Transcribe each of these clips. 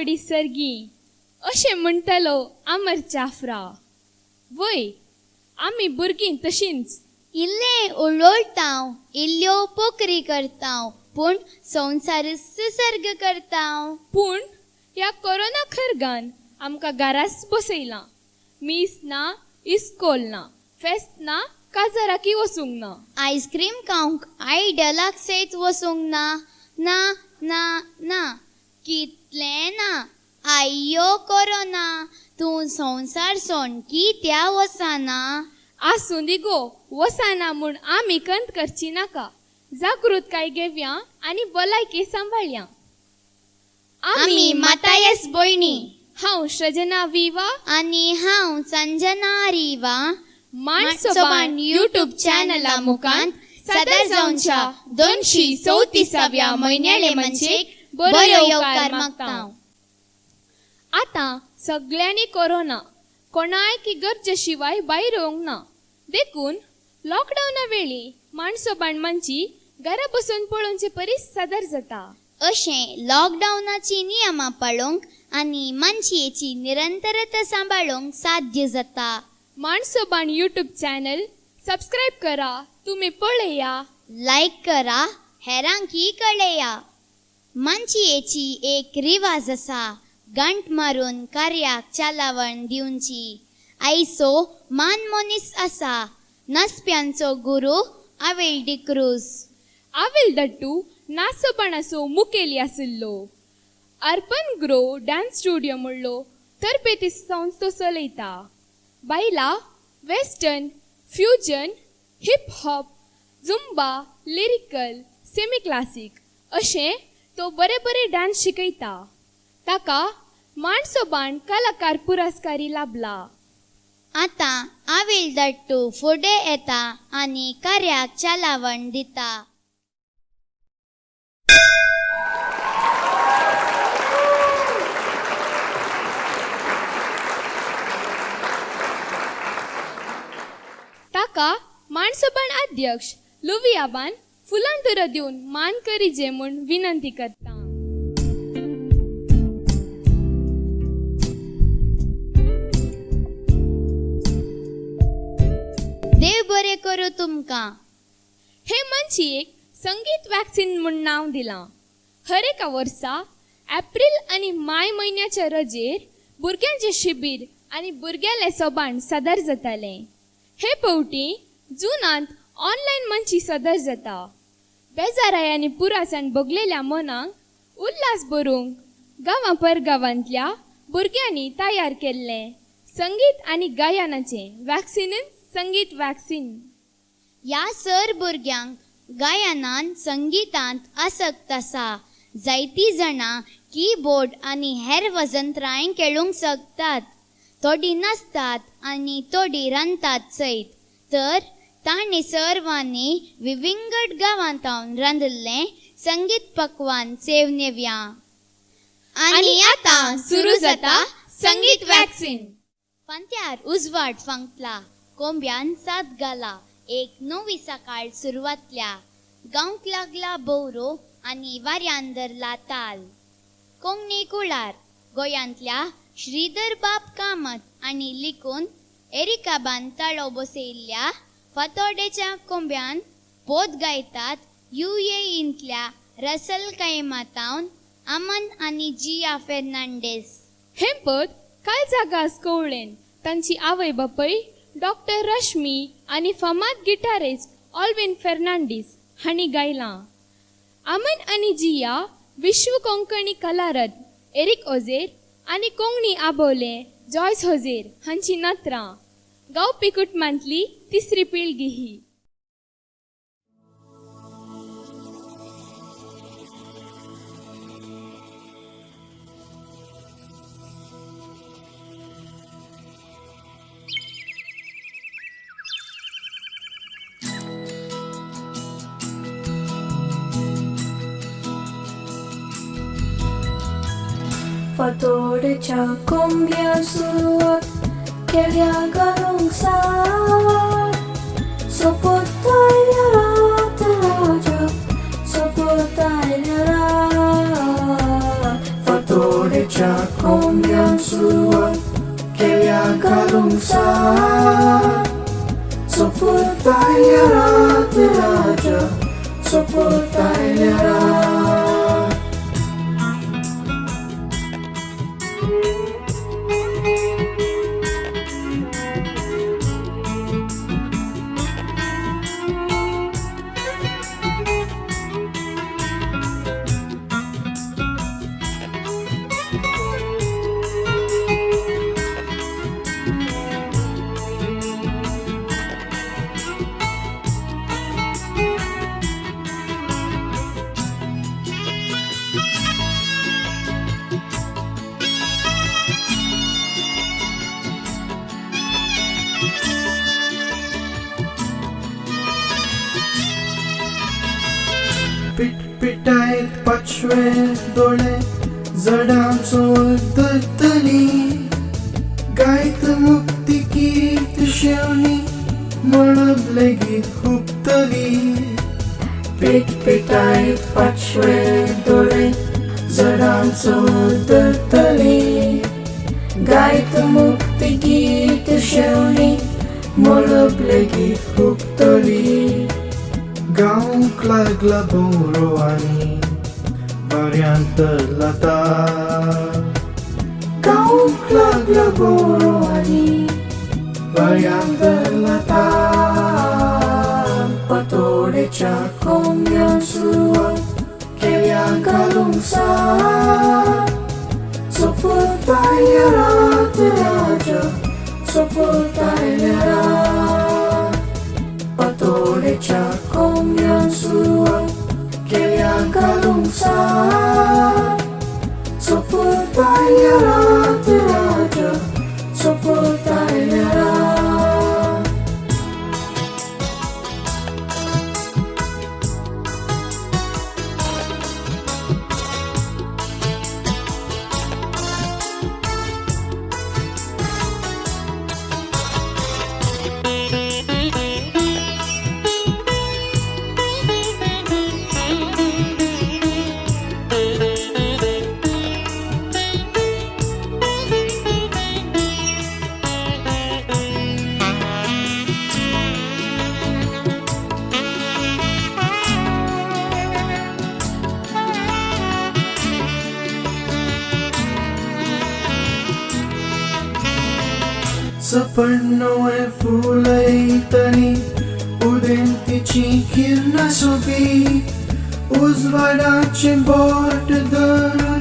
आवडी सर्गी अशें म्हणटालो अमर चाफ्रा. वय आमी भुरगीं तशींच इल्लें उलोळटाव, इल्ल्यो पोकरी करताव, पूण संवसार सर्ग करताव. पूण ह्या कोरोना खरगान आमकां घराच बसयलां. मीस ना, इस्कोल ना, फेस्त ना, काजाराकी वचूंक ना, आयस्क्रीम खावंक आयडलाक सयत वचूंक ना, ना ना ना कितलें ना. आय्यो कोरोना, तूं संवसार सोण कित्या वचना. आसूं दी गो, वचना म्हूण आमी कंत करची नाका. जागृतकाय घेवया आनी भलायकी सांबाळया. आमी मातायस भयणी, हांव सृजना विवा आनी हांव संजना रिवा. माणसोबाण युट्यूब चॅनला मुखांत सादर जावच्या 234व्या म्हयन्याळे मनशेक बरो येवकार मागता. आतां सगळ्यांनी कोरोना कोणायकी गरजे शिवाय भायर येवंक ना, देखून लॉकडावना वेळी माणसोबाण मानची घरा बसून पळोवचे परीस सादर जाता. अशें लॉकडावनाची नियमां पाळोवंक आनी मानशेची निरंतरता सांबाळूंक साध्य जाता. माणसोबाण युट्यूब चॅनल सबस्क्रायब करा, तुमी पळया, लायक करा, हेरांकी कळया. मानशेची एक रिवाज आसा, गांठ मारून कार्याक चालावण दिवची. आयसो मान मनीस आसा, नाचप्यांचो गुरू आवेल डिक्रूज. आवेल दट्टू नाचोबाणाचो मुखेली आशिल्लो. अर्बन ग्रो डान्स स्टुडियो म्हणलो तरबेती संस्थो चलयता. बायलां western, fusion, hip hop, Zumba, lyrical, semi classic अशें तो बरे बरे डान्स शिकयता. ताका माणसोबाण कलाकार पुरस्कारी लाभला. आतां आवेल दट्टू फुडें येता आनी कार्याक चालावण दिता. ताका माणसोबाण अध्यक्ष लुवियाबान फुलां दिवन मान करीजे म्हूण विनंती करता. देव बरें करूं तुमकां. हे मनशेक संगीत वॅक्सिन म्हूण नांव दिलां. हर एका वर्सा एप्रील आनी मे म्हयन्याच्या रजेर भुरग्यांचें शिबीर आनी भुरग्यांलें सोबाण सादर जातालें. हे फावटी जुनांत ऑनलायन मंची सादर जाता. बेजाराय आनी पुरासान भोगलेल्या मनांक उल्हास भरूंक गांवां परगांवांतल्या भुरग्यांनी तयार केल्लें संगीत आनी गायनाचें वॅक्सिनूच संगीत वॅक्सिन. ह्या सर भुरग्यांक गायनान संगीतांत आसक्त आसा. जायतीं जाणां कीबोर्ड आनी हेर वजंत्रांय खेळूंक शकतात. थोडीं नाचतात आनी थोडीं रांदतात सयत. तर तांणी सर्वांनी विविंगड गांवांत रांदिल्लें संगीत पकवान सेवनेव्या. आनी आतां सुरू जाता संगीत वॅक्सिन. फांत्यार उजवाड फांकला, कोंब्यान सात घाला, एक नवी सकाळ सुरवातल्या. गावंक लागला बोवरो आनी वाऱ्यान धरला ताल. कोंकणी कुळार गोंयांतल्या श्रीधर बाब कामत आनी लिखून एरिकाबान ताळो बसयिल्ल्या फातोडेच्या कोंब्यान पोत गायतात युएईंतल्या रसल कैमातावन अमन आनी जिया फेर्नांडीस. हें पद काळजागास कवळेन तांची आवय बापय डॉक्टर रश्मी आनी फामाद गिटारिस्ट ऑल्विन फेर्नांडीस हांणी गायलां. अमन आनी जिया विश्व कोंकणी कलारत्न एरिक ओझेर आनी कोंकणी आबोले जॉयस होझेर हांची नात्रां. गावपी कुटुंबांतली तिसरी पिळगी ही. फातोडेच्या कोंब्या सुरवात केल्या घालूंक साथ. सोपत आयल्या रात राजा, सोपत आयल्या रात. फातोडेच्या फातोडेच्या कोंब्यान सुरवात केल्या घालूंक साथ. सोपूत आयल्या रात राजा, सोपूत आयल्या रात. पिटपिटायत पाचवे दोळे जडांचो धरतली, गायत मुक्ती कीर्त शेवणी मळब लेगीत हुपतली. पिटपिटायत पाचवे दोळे जडांचो धरतली, गायत मुक्ती गीत शेवणी मळब लेगीत हुपतली. गावंक लागला भोंवरो आनी वाऱ्यांत लता, गावंक लागला भोंवरो आनी वाऱ्यांत लता. फातोडेच्या कोंब्यान सुरवात केल्या घालूंक साथ. सोपूत आयल्या रात राजा, सोपूत आयल्या रात. फातोडेच्या कोंब्यान सुरवात केल्या घालूंक साथ. सोपूत आयल्या रात राजा, सोपूत आयल्या रात. सपनोय फुलयतली उदेंतीची किरणां सोबीत, उजवाडाचें बोट धरून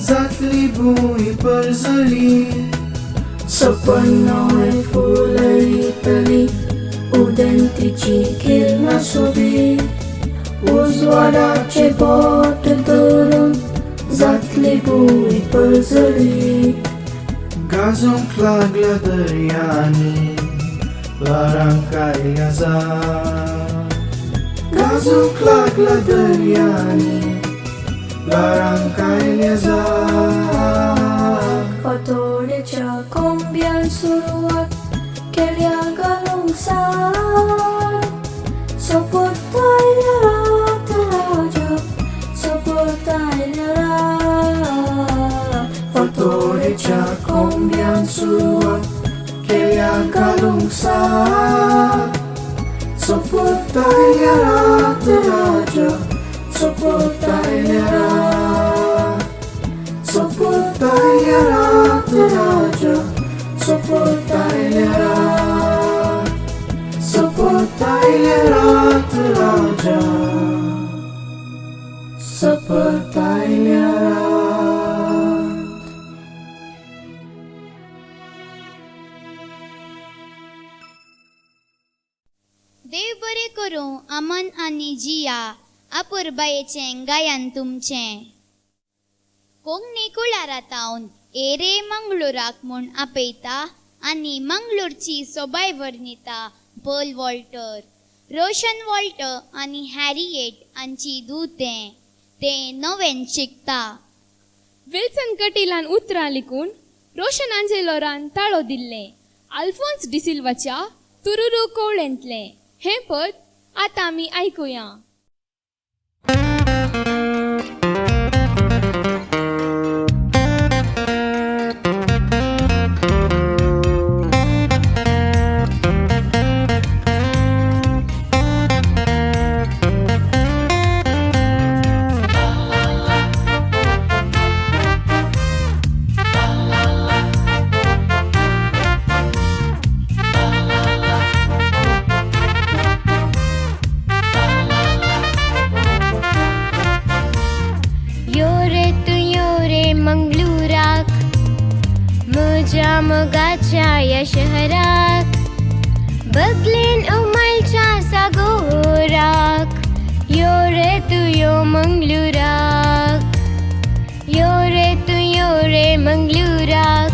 जातली भूंय परजली. सपनोय फुलयतली उदेंतीची किरणां सोबीत, उजवाडाचें बोट धरून जातली भूंय परजली. गाजोंक लागला दर्यांनी ल्हारांक आयल्या जाग, गाजोंक लागला दर्यांनी ल्हारांक आयल्या जाग. फातोडेच्या कोंब्यान सुरवात केल्या घालूंक साथ. सोपूत आयल्या रात राजा, सोपूत आयल्या रात. फातोडेच्या कोंब्यान सुरवात केल्या घालूंक साथ. सोपूत आयल्या रात राजा, सोपूत आयल्या रात. सोपूत आयल्या रात राजा, सोपूत आयल्या रात. सोपूत आयल्या रात राजा, सोपूत आयल्या रात. देव बरें करूं अमन आनी जिया, अपुरबायेचें गायन तुमचें. कोंकणी कुळारा तावन एरे मंगळूराक म्हूण आपयता आनी मंगळूरची सोबाय वर्णिता पर्ल वॉल्टर, रोशन वॉल्टर आनी हॅरिएट हांची दूतें तें नवें शिकता. विल्सन कटीलान उतरां लिखून रोशन आंजेलोरान ताळो दिल्लें आल्फोन्स डिसिल्वाच्या तुरुरू कोवळेंतलें हें पद आतां आमी आयकुया. घराक, बगलेन उमलच्या सागोराक, यो रे तू यो मंगलुराक, यो रे तू यो रे मंगलुराक.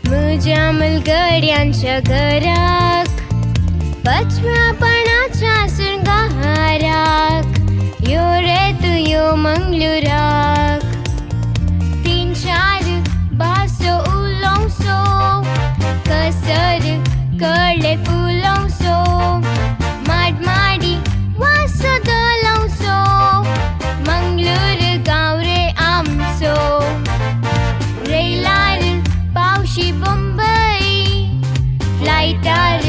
म्हज्या मलगड्यांच्या घराक, पचव्यापणाच्या शृंगाराक, यो रे तू यो मंगलुराक. तीन चार भासो उलोवसो, कसर कळ्ळे फुलोवसो, माडमाडी वासो दलोवसो, मंगलूर गांव रे आमचो. रेलार पावशी बंबई, फ्लायटार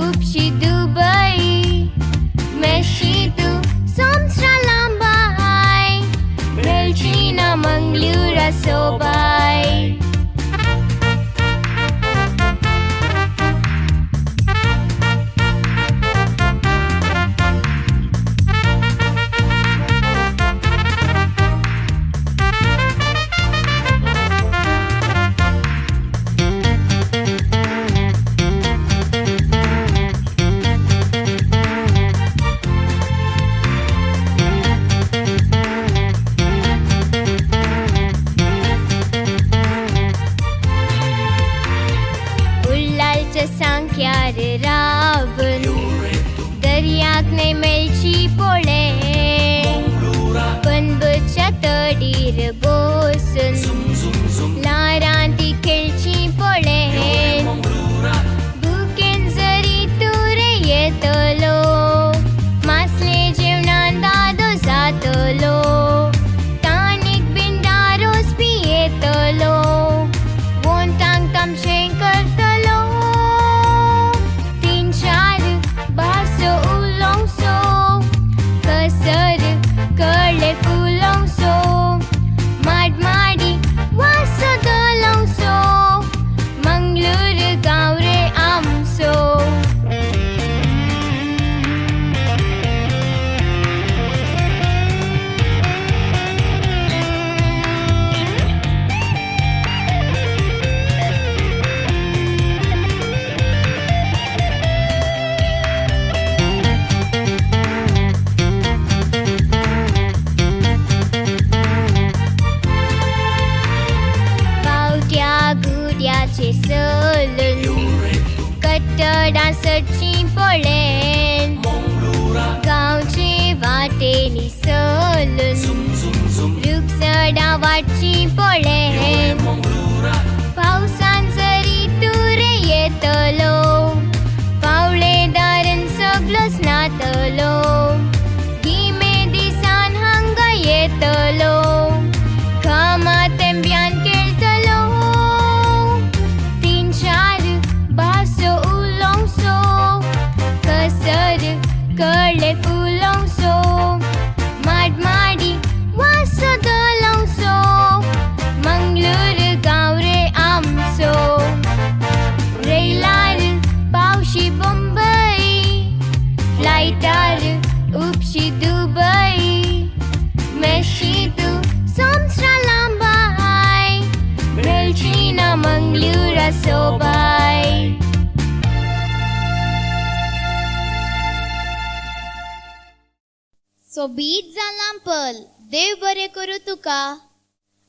उपशी दुबई, मेशी तूं संवसार लांबाय, मेळची ना मंगलुरा सोबाय. उल्लालच्या सांख्यार रावन दर्याक न्हय मेळची पोळे, पनबच्या तडीर बसून ल्हारां ती खेळची पोळे. भुकेन जरी तूं रे येतलो, मासले जेवणान दादो जातलो, ताणीक बिंडारोस पियेतलो, वोंतांक तामशें करतलो. तीन चार भासो उलोवसो, कसर कळ्ळे फुलोवसो, माडमाडी वासो दलोवसो, मंगलूर गांव रे आमचो. बावट्या गुड्याचे सलून कट्टडां सडचीं पळेन, गांवचे वाटेनी सलून रुखसडां वाडचीं पळेन. पावसान जरी तूं रे येतलो, पावळेदारान सगलोच नातलो, गिमे दिसान हांगा येतलो, घामा तेंब्यान खेळटलो. तीन चार भासो उलोवसो, कसर कळ्ळे फुलोवसो, माडमाडी वासो दलोवसो, मंगलूर गांव रे आमचो. रेलार पावशी बंबई, फ्लायटार उपशी दुबई, मेशी तूं संवसार लांबाय, मेळची ना मंगलुरा सोबाय. सोबीत जालां पल, देव बरें करूं तुका.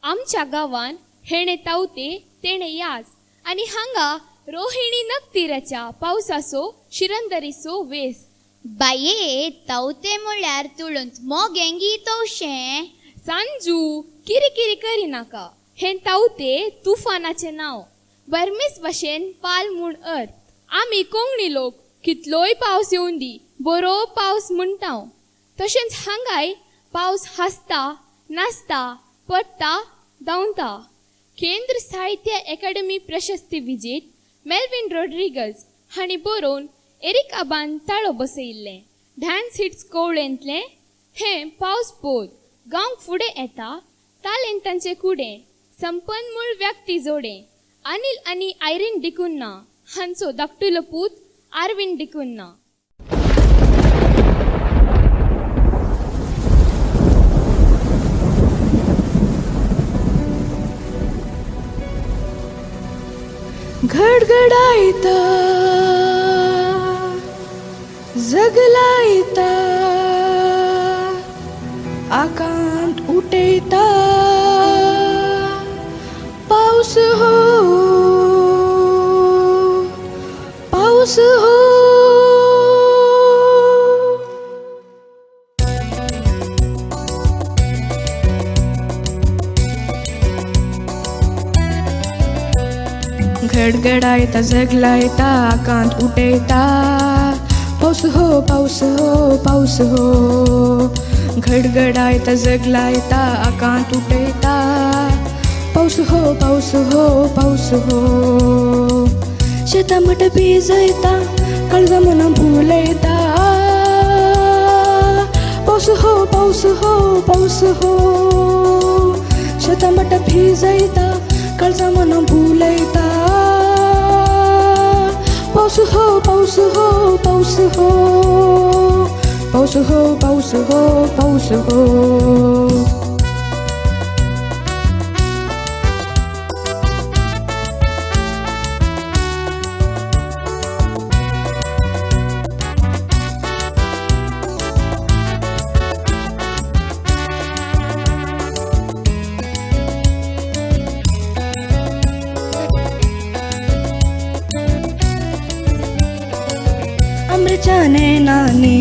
आमच्या गांवान हेणे तावते तेणे यास आनी हांगा रोहिणी नकतिराच्या पावसाचो शिरंदरीचो वेस. बाये तावते म्हळ्यार तुळूंत मोगेंगी तवशें. सांजू किरी करिनाका, हें तावते तुफानाचें नांव, बर्मीस भाशेन पाल म्हूण अर्थ. आमी कोंकणी लोक कितलोय पावस येवन दी बरो पावस म्हणटा. तशेंच हांगाय पावस हांसता, नाचता, पडटा, धांवता. केंद्र साहित्य अकादमी प्रशस्ती विजेत मेल्विन रॉड्रिगज हांणी बरोवन एरिक आबान ताळो बसयिल्लें डान्स हिट्स कोवळेंतलें हें पावस बोध गांवक फुडें येता तालेंतांचें कुडें संपन्मूळ व्यक्ती जोडें अनिल आनी आयरीन डिकुन्ना हांचो धाकटुलो पूत आरविन डिकुन्ना. गडगडायता जगलायता आकांत उठयता पावस हो पावस हो. गडगडायता जगलायता आकांत उठयता पावस हो पावस हो पावस हो. गडगडायता जगलायता आकांत उठयता पावस हो पावस हो पावस हो. शेतामठ भिजयता काळजा मना भुलयता पावस हो पावस हो पावस हो. शेतामठ भिजयता काळजा मना भुलयता पावस हो पावस हो पावस हो पावस हो पावस हो पावस हो. नैनाने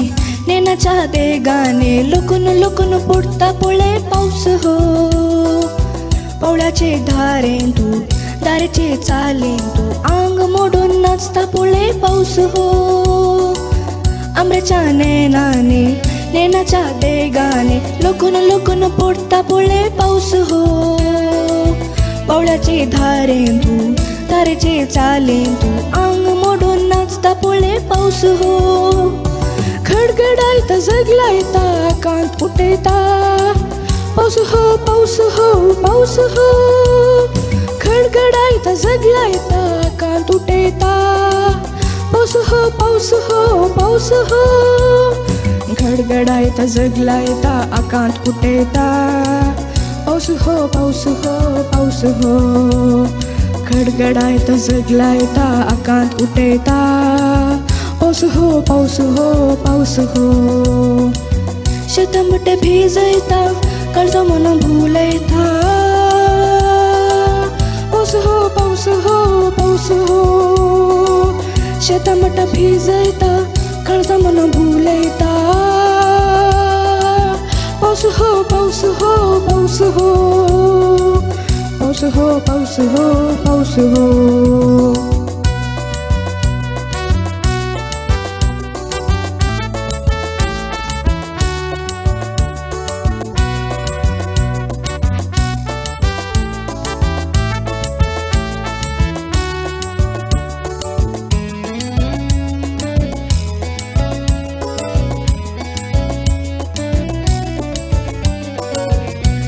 नैनाच्या देगाने लुकून लुकून पडता पळय पावस हो. पावळाचे धारेन तूं दारेचे चालीन तूं आंग मोडून नाचता पळय पावस हो. आमच्या नैनाने नैनाच्या देगाने लुकून लुकून पडता पळय पावस हो. पावळाचे धारेन तूं दारेचे चालीन तूं आंग मोडून नाचता पळय पावस हो. खडखडायता जगलायता आकांत उठयता पावस हो पावस हो पावस हो. खडखडायता जगलायता आकांत उठयता पावस हो पावस हो पावस हो. गडगडायता जगलायता आकांत उठयता पावस हो पावस हो पावस हो. गडगडायता जगलायता आकांत उठयता पावस हो पावस हो पावस हो. शेतामठ भिजयता काळजा मना भुलयता पावस हो पावस हो पावस हो. शेतामठ भिजयता काळजा मना भुलयता पावस हो पावस हो पावस हो पावस हो पावस हो पावस हो.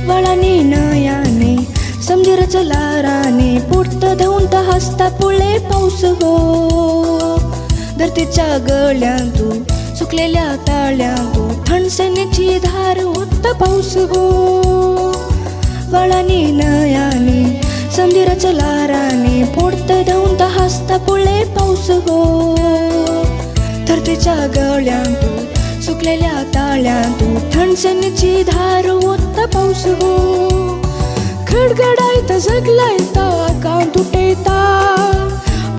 वळाने नयाने समजिराच्या लाराने पोट धावून हसता पळय पावस हो. धरतीच्या गळ्यांतू सुकलेल्या ताळ्यांतू थंडसणीची धार ओतता पावस हो. वळाने नयाने समजिराच्या लाराने पोट धावून हसता पळय पावस हो. धरतीच्या गळ्यांतू सुकलेल्या ताळ्यांतू थंडसणीची धार ओतता पावस हो. खडखडायता जगलायता आकांत उठयता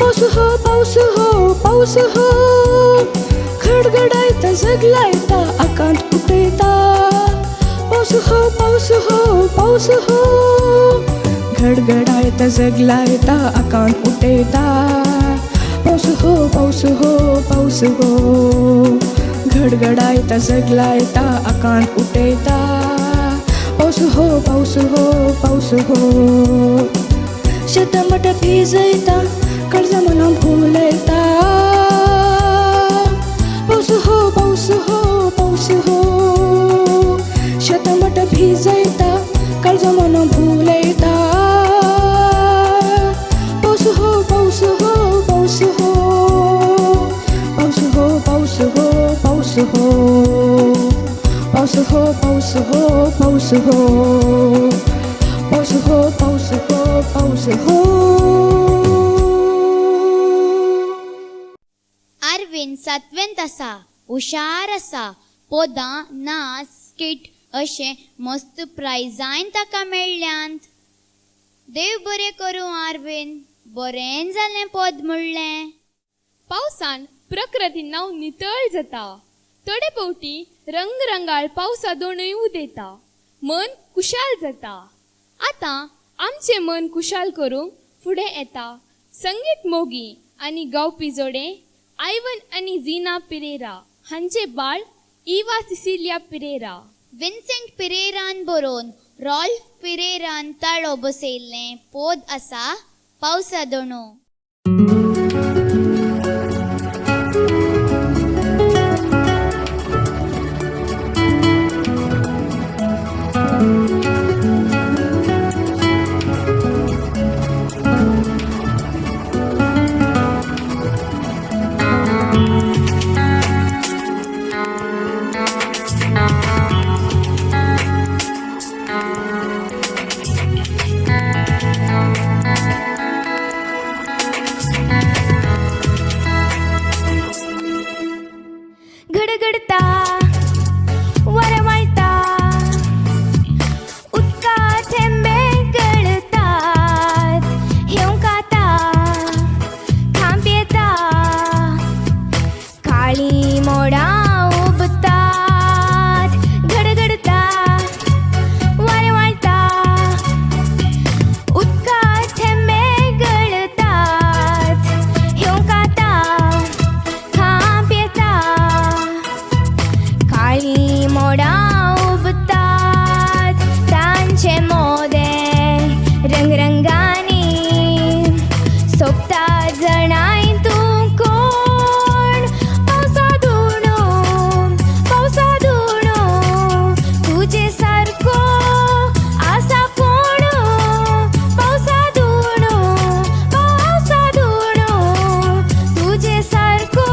पावस हो पावस हो पावस हो. खडखडायता जगलायता आकांत उठयता पावस हो पावस हो पावस हो. गडगडायता जगलायता आकांत उठयता पावस हो पावस हो पावस हो. गडगडायता जगलायता आकांत उठयता पावस हो पावस हो पावस हो. शेतामठ भिजयता काळजा मना भुलयता पावस हो पावस हो पावस हो. शेतामठ भिजयता काळजा मना भुलयता पावस हो पावस हो पावस हो पावस हो पावस हो पावस हो पावस हो पावस हो पावस हो पावस हो पावस हो पावस हो. आर्विन सातवेंत आसा, हुशार आसा. पदां, नाच, स्किट अशें मस्त प्रायजांय ताका मेळ्ळ्यांत. देव बरें करूं आर्विन, बरें जालें पद म्हणलें. पावसान प्रकृती नांव नितळ जाता. थोडे फावटी रंगरंगाळ पावसा दोणूय उदेता. मन कुशाल जाता. आतां आमचें मन कुशाल करूंक फुडें येता संगीत मोगी आनी गावपी जोडे आयवन आनी झिना पिरेरा हांचे बाळ इवा सिसिलिया पिरेरा. विन्सेंट पिरेरान बरोवन रॉल्फ पिरेरान ताळो बसयल्लें पद आसा पावसा दोणो. गडगडता वारें वाळटा, उदका थेंबे गळतात, हेवकाता खांब येता, काळी मोडां उबतात. गडगडता वारें वाळटा, उदका थेंबे गळतात, हेवकाता खांब येता, काळी मोडां उबतात. तांचे मोदे रंगरंगांनी सोबता जणाय तूं कोण. पावसा दुणो, पावसा दुणो, तुजे सारको आसा कोण. पावसा दुणो, पावसा दुणो, तुजे सारको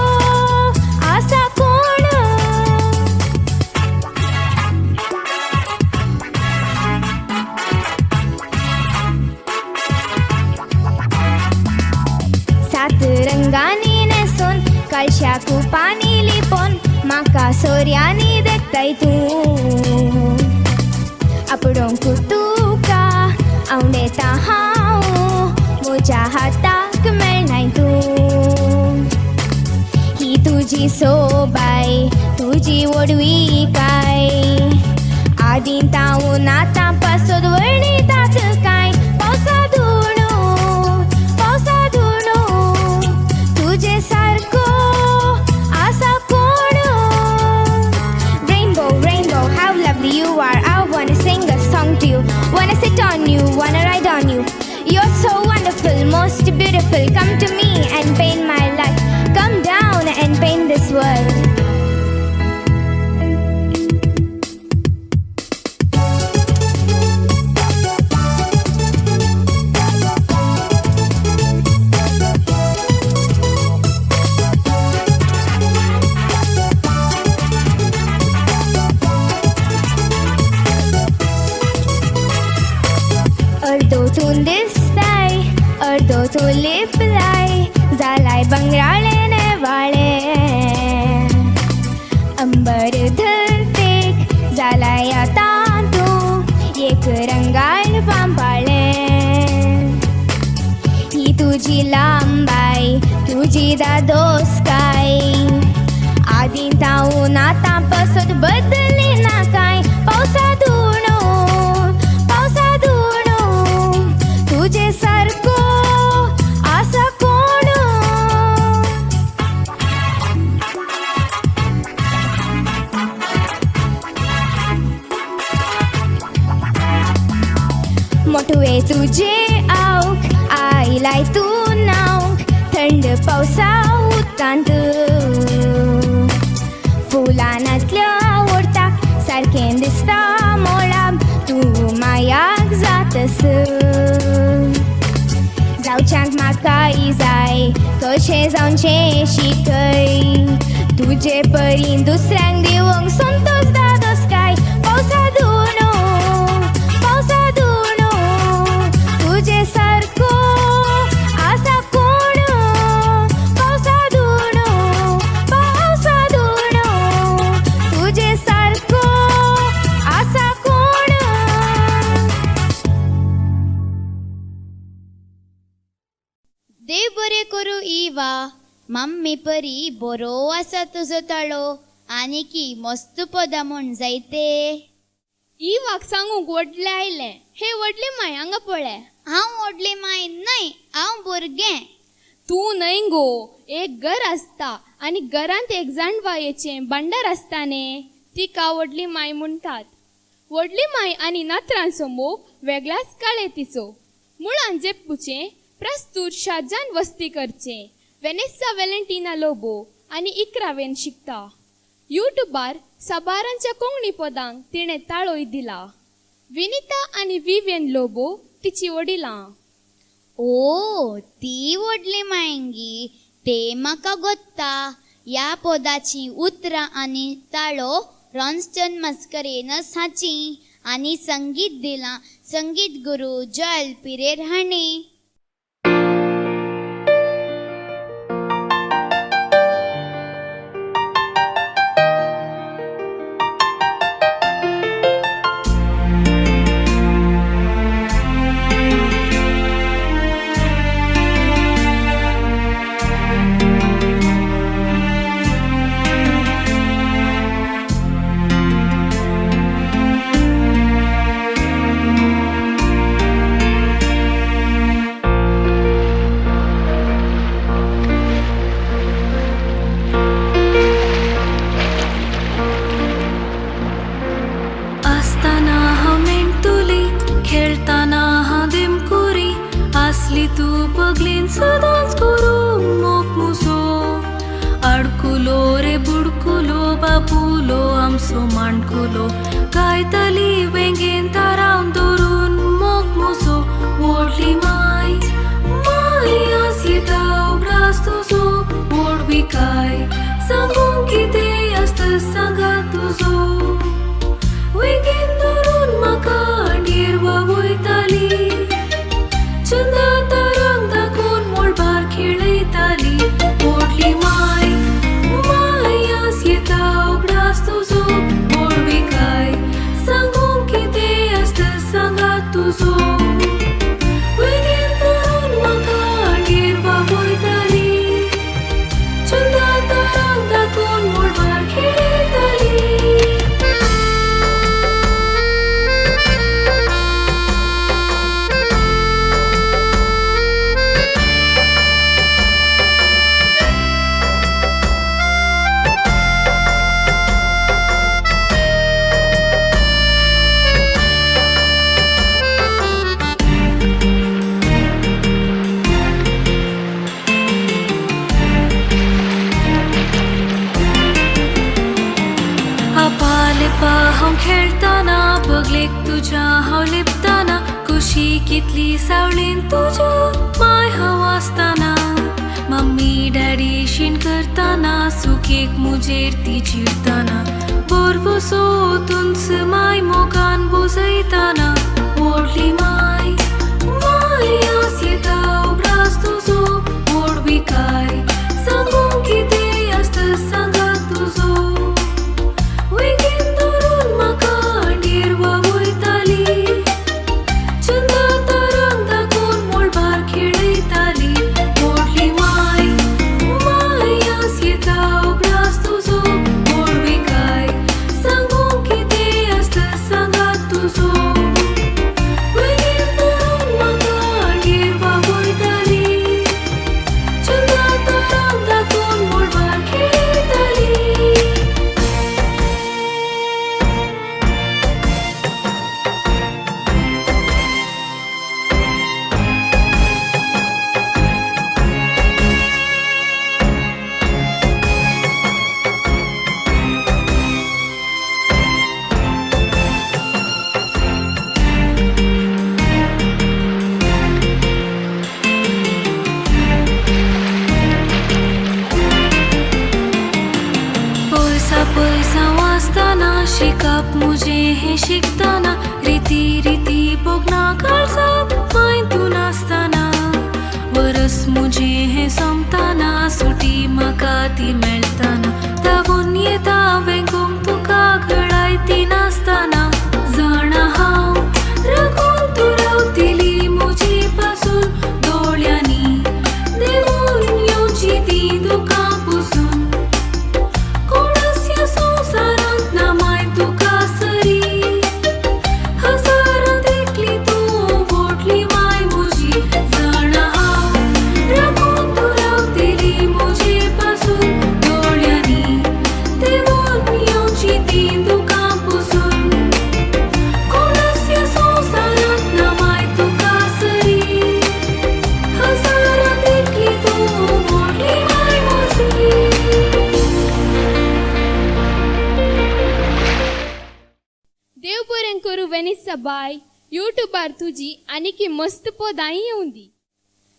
आसा कोण. सात रंगांनी न्हेसून कळश्या कुपांनी लिपोवन म्हाका सोऱ्यांनी देखताय तूं. आपडोंक तुका आंवडेता हांव, म्हज्या हाताक मेळनाय तूं. ही तुजी सोबाय, तुजी व्हडविकाय, आदीं तावून आतां पासत वर्णितात कांय. पावसा दुणो, पावसा दुणो, तुजे सारको आसा कोण. Rainbow, rainbow, how lovely you are. I wanna sing a song to you. Wanna sit on you, wanna ride on you. You're so wonderful, most beautiful. Come to me and paint my life. Come down and paint this world. अर्दो तूं दिसताय, अर्दो तूं लिपलाय, जालाय बंगराळे नेवाळे. अंबर धरतेक जालाय आतां तूं एक रंगाळ पांपाळे. ही तुजी लांबाय, तुजी दादोसकाय, आदीं तावून आतां पसत बदली ना कांय. पावसा दुणो, पावसा दुणो, तुजे सारको आसा कोण. मोटवे तुजे आवक आयलाय तूं न्हावंक थंड पावसा उदकांत. फुलांतल्या आवडटाक सारकें दिसता मोळाब, तूं मायाक जातस. जावच्यांक म्हाकाय जाय, कशें जावचें शिकय, तुजे परीन दुसऱ्यांक दिवंक संतोश दादोसकाय. पावसा दुणो, पावसा दुणो, तुजे सारको आसा कोण. पावसा दुणो, मम्मी परी बरो आसा तुजो ताळो आनी की मस्त पदां म्हूण जायते. इवाक सांगूंक व्हडलें आयलें. हे व्हडले माय हांगा पळय. हांव व्हडली माय न्हय, हांव भुरगें. तूं न्हय गो, एक घर आसता आनी घरांत एक जाणवायेचें भांडार आसता न्ही, तिका व्हडली माय म्हणटात. व्हडली माय आनी नातरांचो मोग वेगळ्याच काळे तिचो. मुळान जेप्पूचें प्रस्तूत शाजान वस्ती करचें वेनेसा वेलेंटिना लोबो आनी इकरावेन शिकता. युट्यूबार साबारांच्या कोंकणी पदांक तिणें ताळोय दिला. विनिता आनी विवियन लोबो तिची वडिलां. ओ ती व्हडली मायंगी, ते म्हाका गोत्ता. ह्या पदाचीं उतरां आनी ताळो रॉन्स्टन मस्करेनस हाची आनी संगीत दिलां संगीत गुरू जॉयल पिरेर हांणी. उलयता बाय, युट्यूबार तुजी आनीकी मस्त पदां येवंदी.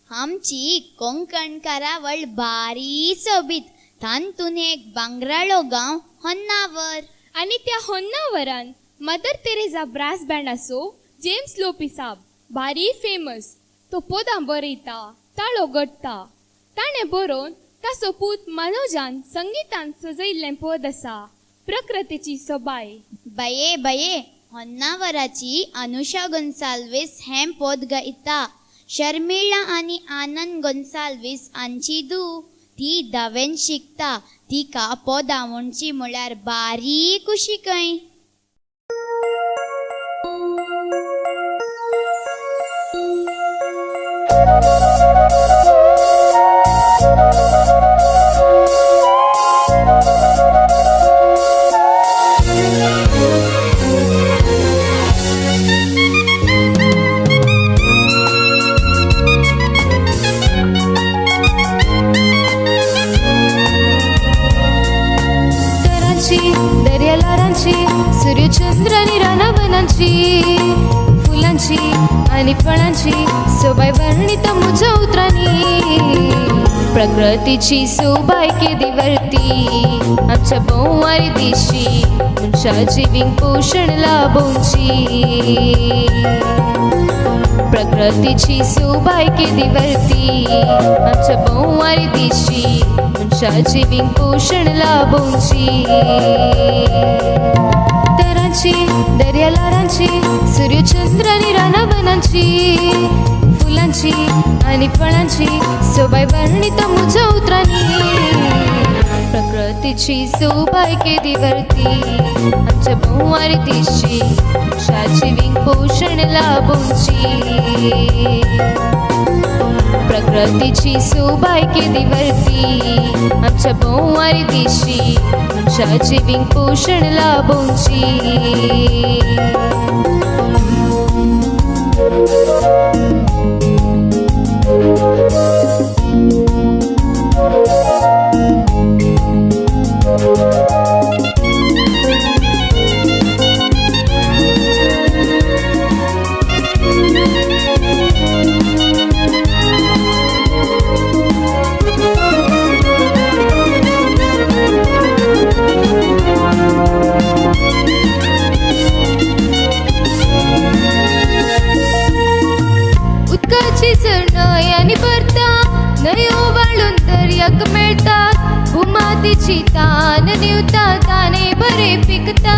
आमची कोंकण करावळ बारी सोबीत. तांतून एक भांगराळो गांव होन्नावर. आनी त्या होन्नावरान मदर तेरेजा ब्रास बँडाचो जेम्स लोपीसाब भारी फेमस. तो पदां बरयता, ताळो घडटा. ताणें बरोवन ताचो पूत मनोजान संगितान सजयल्लें पद आसा, प्रकृतीची सोबाय. बाये बाये, होन्नावराची अनुषा गोन्साल्वीस हें पद गायता. शर्मिळा आनी आनंद गोन्साल्वीस हांची धूव. ती धावेन शिकता. तिका पदां म्हणची म्हळ्यार बारी खुशी खंय. दर्यालारांची, सूर्यचंद्र आणि रानावनांची, फुलांची आणि फळांची सोबाय वर्णित मुझ्या उतरांनी. प्रकृतीची सोबाय केदी वरती आमच्या भोंवारी दिशी, मनशा जिवींक पोशण लाभोवची. प्रकृतीची सोबाय केदी वरती आमच्या भोंवारी दिशी, मनशा जिवींक पोशण लाभोवची. तरांची, दर्यालारांची, सूर्यचंद्र आनी रानावनांची, फुलांची आनी फळांची सोबाय वर्णित मुझ्या उतरांनी. प्रकृतीची सोबाय केदी वरती आमच्या भोंवारी दिशी, मनशा जिवींक पोशण लाभोवची. प्रकृतीची सोबाय केदी वरती आमच्या भोंवारी दिशी, मनशा जिवींक पोशण लाभोवची. उदकाची झरणां आनी भरता, न्हंयो वाळून दर्याक मेळटा, भुमातीची तान न्हिवता, ताने बरें पिकता.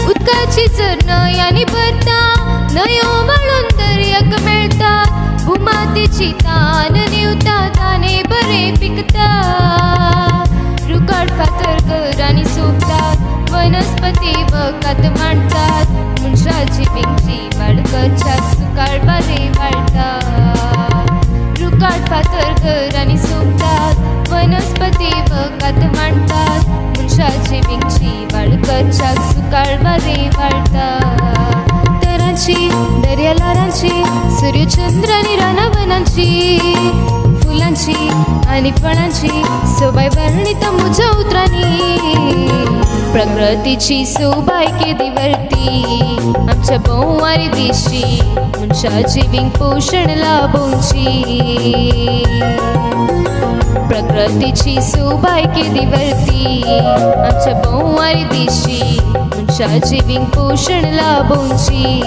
उदकाची झरणां आनी भरता, न्हंयो वाळून दर्याक मेळटा, भुमातीची तान न्हिवता, ताने बरें पिकता. रुखाड फातर घरांनी सोबतात, वनस्पती वखद मांडतात, मनशाची पिंगची वाड करच्याक सुकाळ बरें वाडटा. रुखाड फातर घरांनी सोबतात, वनस्पती वखद मांडतात, मनशाची पिंगची वाड करच्याक सुकाळ बरें वाडटा. तरांची, दर्यालारांची, सूर्यचंद्र आनी रानावनांची, फुलांची आनी फळांची सोबाय वर्णित मुझ्या उतरांनी. प्रकृतीची सोबाय केदी वरती आमच्या भोंवारी दिशी, मनशा जिवींक पोशण लाभोवची. प्रकृतीची सोबाय केदी वरती आमच्या भोंवारी दिशी, मनशा जिवींक पोशण लाभोवची.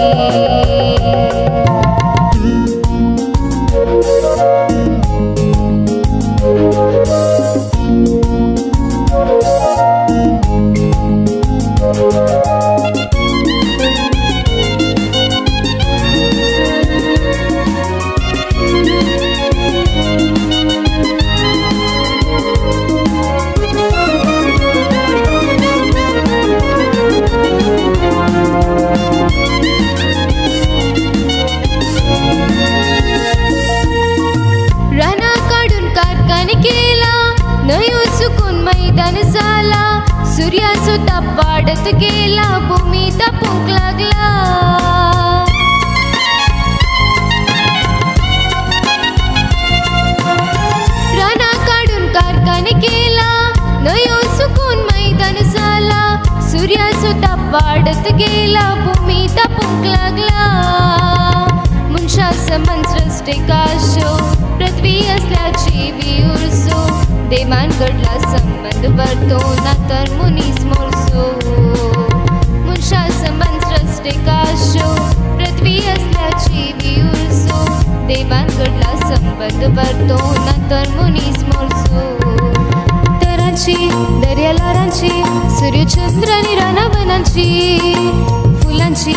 न्हंयो सुकून मैदान जाला, सूर्याचो ताप वाडत गेला, भूमी तापूंक लागला. रानां काडून कारखाने केला, न्हंयो वाडत गेला भूमी तापूंक लागला. मनशा समान सृश्टिकाशो पृथ्वी असल्याची विउरसो देवान घडला संबंध वरतो ना तर मनीस मोरसो. मनशा समान सृश्टिकाशो पृथ्वी असल्याची विउरसो देवान घडला संबंध वरतो ना तर मनीस मोरसो. तरांची दर्या ल्हारांची सूर्यचंद्र आनी रानावनांची फुलांची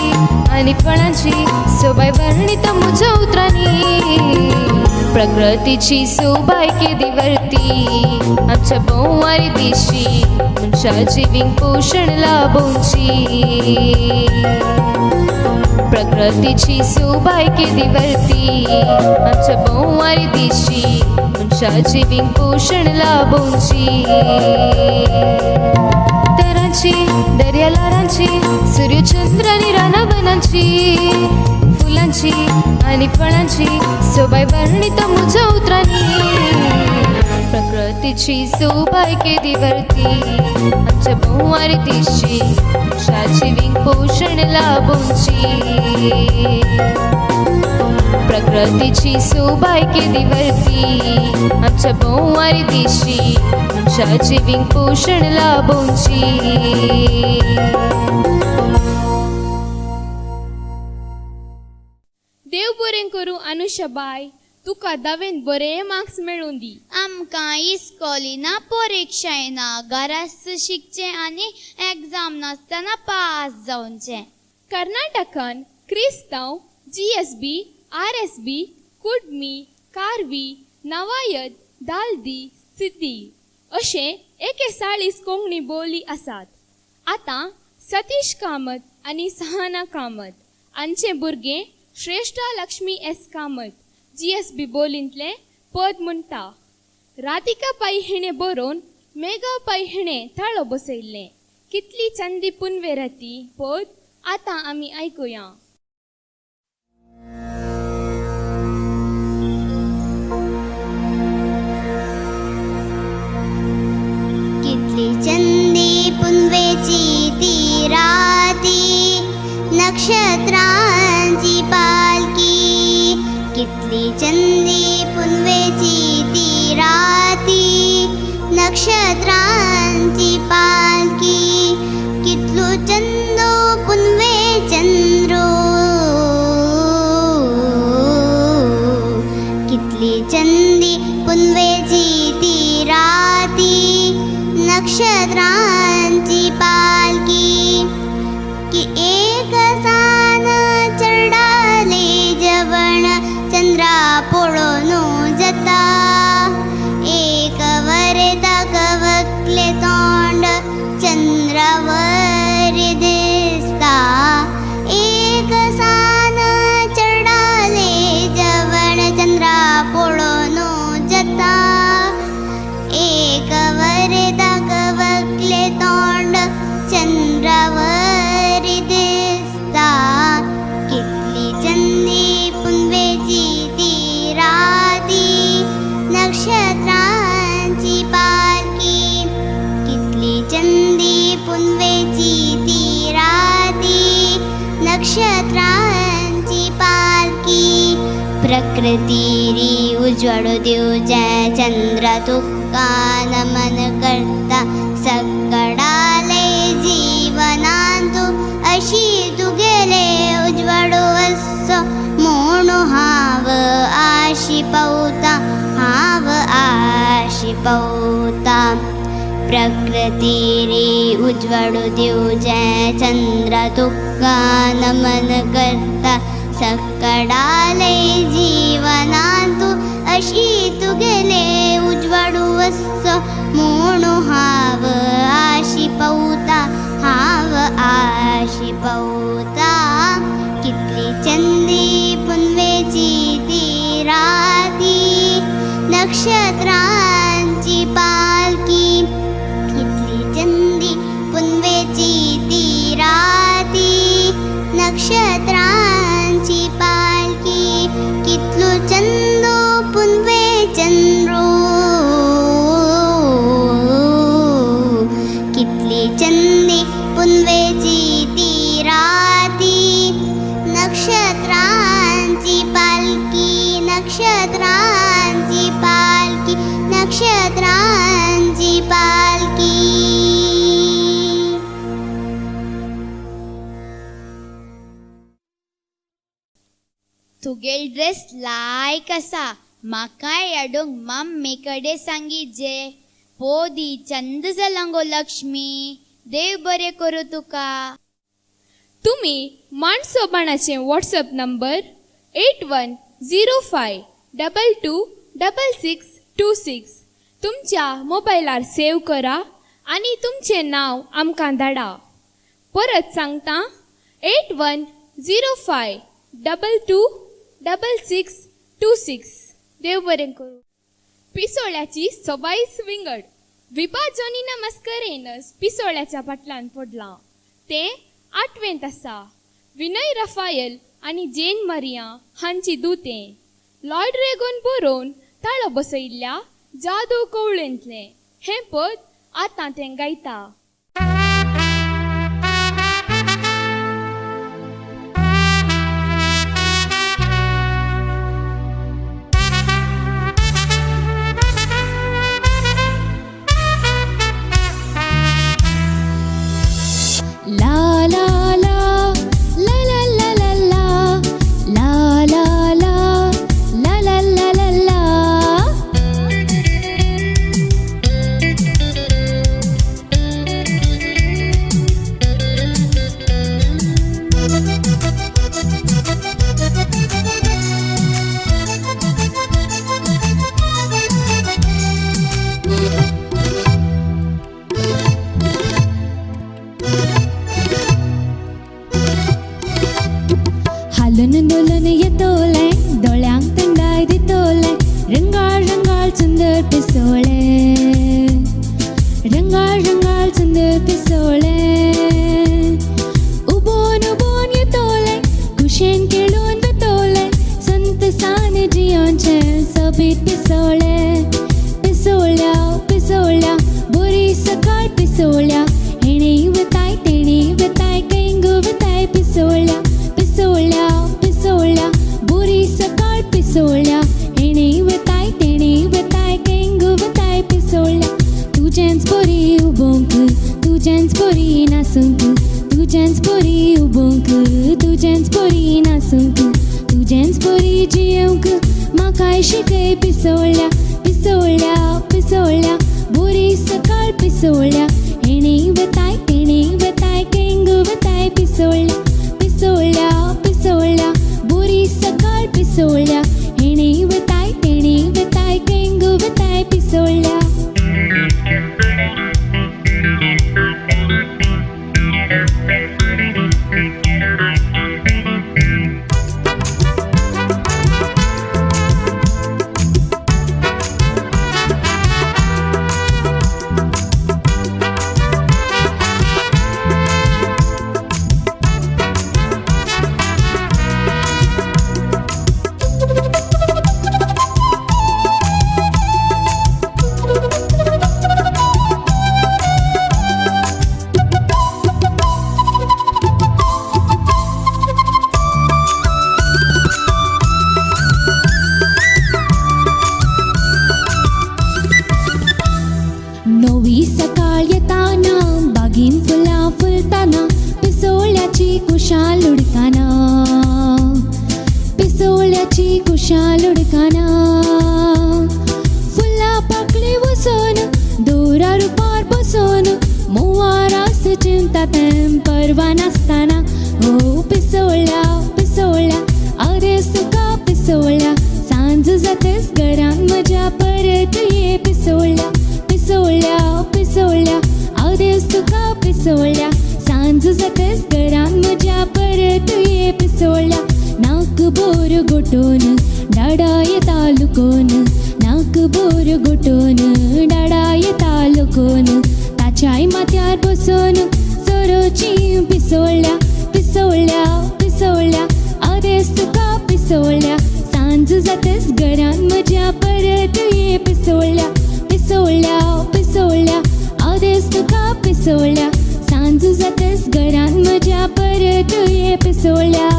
आनी फळांची सोबाय वर्णित म्हज्या उतरांनी. प्रकृतीची सोबाय केदी वरती आमच्या भोंवारी दिशी मनशा जिवींक पोशण लाभोवची. प्रकृतीची सोबाय केदी वरती आमच्या भोंवारी दिशी मनशा जिवींक पोशण लाभोवची. तरांची दर्या ल्हारांची सूर्यचंद्र आनी रानावनांची फुलांची आनी फळांची सोबाय वर्णित म्हज्या उतरांनी. प्रकृतीची सोबाय केदी वरती आमच्या भोंवारी दिशी मनशा जिवींक पोशण लाभोवची. प्रकृतीची सोबाय केदी वरती आमच्या भोंवारी दिशी मनशा जिवींक पोशण लाभोवची. देव बरें करूं अनुशाबाय, तुका धावेन बरे मार्क्स मेळूं दी. आमकां इस्कोली ना परिक्षा येना, घराच शिकचें आनी एग्जाम नासतना पास जावचें. कर्नाटकान क्रिस्तांव, GSB, RSB, Kudmi, Karvi, Navayat, Daldi, Siddi अशे 41 कोंकणी बोली आसात. आतां सतीश कामत आनी सहाना कामत हांचे भुरगें श्रेष्ठा लक्ष्मी एस कामत GSB बोलींतलें पद म्हणटा. राधिका पै हिणें बरोवन मेघा पै हिणें ताळो बसयल्लें कितली चंदी पुनवेरती पद आतां आमी आयकुया. कितली चंदी पुनवेची ती राती नक्षत्रांची पालखी. कितली चंदी पुनवेची ती राती नक्षत्रांची पालखी. कितलो चंदो पुनवे चंद्रो कितली चंदी पुनवेची ती राती नक्षत्रांची पालखी. की एक सान चढाले जवण चंद्रा पळोवन जाता. एक वरता कवकले तोंड चंद्रावर दिसता. एक सान चढाले जवण चंद्रा पळोवन जाता. एक वरता कवकले तोंड चंद्रावर दिसता. कितली चंदी पुनवेची ती राती नक्षत्रांची पालखी. कितली चंदी पुनवेची ती राती नक्षत्रांची पालखी. प्रकृतीरी उजवाडो दिवचे चंद्र तुका नमन करता. सकडाले जीवनांतु अशी तुगेले उजवाडो असो म्हणू हांव आशी पावता, हांव आशी पावता. प्रकृतीरी उजवाडो दिवचे चंद्र तुका नमन करता. सकडाले जीवनांतु अशी तुगेले उजवाडो असो म्हणू हांव आशी पावता, हांव आशी पावता. कितली चंदी पुनवेची ती राती नक्षत्रांची पालखी. कितली चंदी पुनवेची ती राती नक्षत्रांची पालखी. नक्षत्रांची पालखी, नक्षत्रांची पालखी. तुगेल ड्रेस लायक आसा, म्हाकाय हाडूंक मम्मी कडेन सांगी जे. पोदी चंद जालां गो लक्ष्मी, देव बरें करूं तुका. तुमी माणसोबाणाचें व्हॉट्सएप नंबर 8105 22 66 26 तुमच्या मोबायलार सेव करा आनी तुमचें नांव आमकां धाडा. परत सांगता, 8105 22 66 26. देव बरें करूं. पिसोळ्याची सवायस विंगड विभा जॉनीना मस्करेनस पिसोळ्याच्या फाटल्यान पडलां. तें आठवेंत आसा. विनय रफायल आनी जेन मारिया हांची दुतें लॉयड रेगोन बरोवन ताळो बसयल्ल्या जादू कवळेंतलें हें पद आतां तें गायता. La la la la la la la la la la la la la la la la. हालून डोलून येतोलें, दोळ्यांक थंडाय दितोलें, रंगाळ रंगाळ सुंदर पिसोळें, रंगाळ रंगाळ सुंदर पिसोळें. उबोन उबोन येतोलें, कुशेन खेळून वतोलें, संत सान जियोनचें सोबीत पिसोळें. पिसोळ्या पिसोळ्या बरी सकाळ पिसोळ्या, हेणें वताय तेणें वताय केंगू वताय पिसोळ्या. पिसोळ्या पिसोळ्या बोरी सकाळ पिसोळ्या, हेणें वताय तेणें वताय केंगू वताय पिसोळ्या. तुजेंच बोरी उबोंक, तुजेंच बोरी नासूंक, तुजेंच बोरी उबोंक, तुजेंच बोरी नासूंक, तुजेंच बोरी जियोंक म्हाकाय शिकय पिसोळ्या. पिसोळ्या पिसोळ्या बोरी सकाळ पिसोळ्या, हेणें वताय तेणें वताय केंगू वताय पिसोळ्या. पिसोळ्या पिसोळ्या बोरी सकाळ पिसोळ्या, हेणें वताय तेणें वताय केंगू वताय पिसोळ्या. नवी सकाळ येताना, बागीन फुलां फुलताना, पिसोळ्याची कुशाल उडकाना, पिसोळ्याची कुशाल उडकाना. फुलां पाकळी वसोन दोरा रुपार बसोन, मोवारास चिंता तें परवा नासताना. ओ पिसोळ्या पिसोळ्या अरे सुका पिसोळ्या, सांज जातेच घरान म्हज्या परत ये पिसोळ्या. पिसोळ्या पिसोळ्या आदेस तुका पिसोळ्या, सांज जातेच घरान म्हज्या परत ये पिसोळ्या. नाक बोर गोटोन डाडा येता लुकोन, नाक बोर गोटोन डाडा येता लुकोन, ताच्याय माथ्यार बसोन सोरोची पिसोळ्या. पिसोळ्या पिसोळ्या आदेस तुका पिसोळ्या, सांज जातेच घरान म्हज्या परत ये पिसोळ्या. पिसोळ्या पिसोळ्या आदेस तुका पिसोळ्या, सांज जातेच घरान म्हज्या परत ये पिसोळ्या.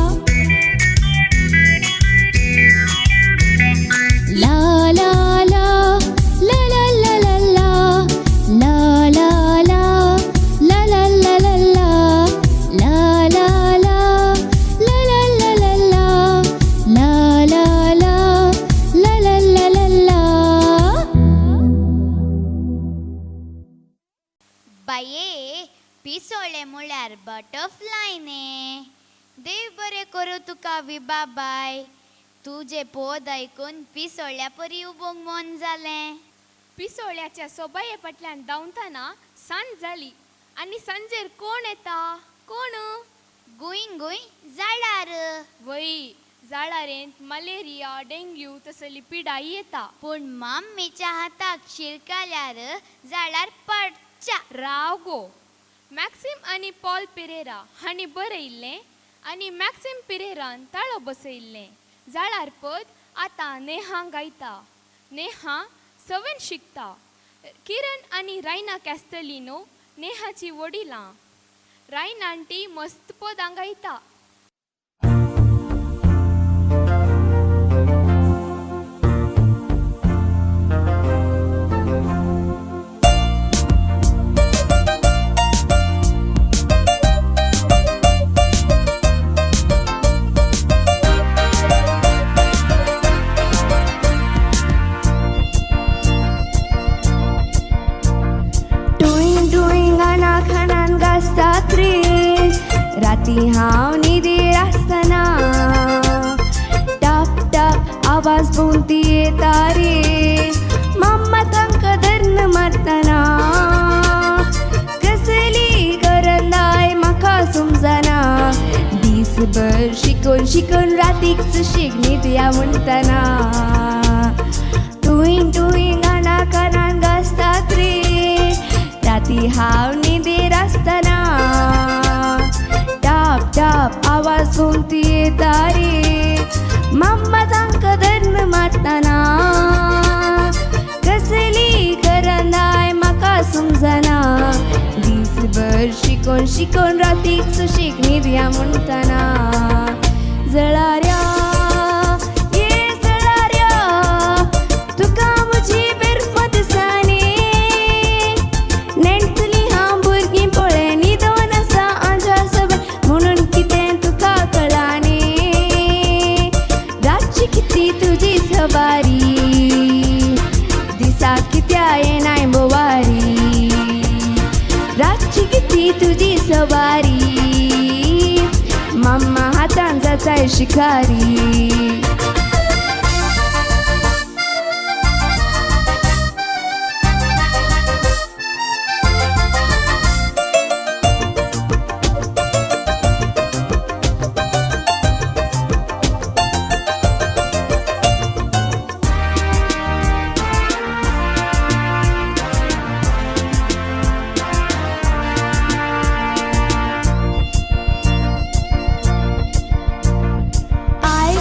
म्हळ्यार बटरफ्लाय न्ही. देव बरें करूं तुका विभाबाय. तुजें पद आयकून पिसोळ्या परी उबोंक मन जालें. पिसोळ्याच्या सोबाये फाटल्यान धांवतना सांज जाली आनी सांजेर कोण येता कोण? गुंय गुंय झाडार. वय, झाडारेंत मलेरिया डेंग्यू तसली पिडाय येता. पूण मम्मीच्या हाताक शिरकाल्यार झाडार पडच्या. राव गो. मॅक्सिम आनी पॉल पिरेरा हांणी बरयल्लें आनी मॅक्सिम पिरेरान ताळो बसयल्लें जाळार पद आतां नेहा गायता. नेहा सवेन शिकता. किरण आनी रायना कॅस्टलिनो नेहाची वडिलां. रायना आंटी मस्त पदां गायता. राती हांव न्हिदेर आसतना टप टप आवाज भोंवती येता रे. मम्मा तांकां धरून मारतना कसली करंदाय म्हाका समजना. दीसभर शिकून शिकून रातीक सुशेग न्हिदया म्हणटना तुंय तुंय गाणा कानान गाजतात रे. राती हांव न्हिदेर आसतना टप टप आवाज भोंवती येता रे. मम्मा तांकां धरून मारतना कसली करंदाय म्हाका समजना. दीसभर शिकून शिकून रातीक सुशेग न्हिदया म्हणटना जळाऱ्या ये जळाऱ्या तुका म्हजी बेरपत दिसांनी नेणटली हांव भुरगीं पळय न्हिदोन आसा आंज्या सगळें म्हणून कितें तुका कळानी. रातची कितली तुजी सवारी दिसा कित्या येनाय बोवारी. रातची कितली तुजी सवारी मम्मा हातान जाताय शिकारी.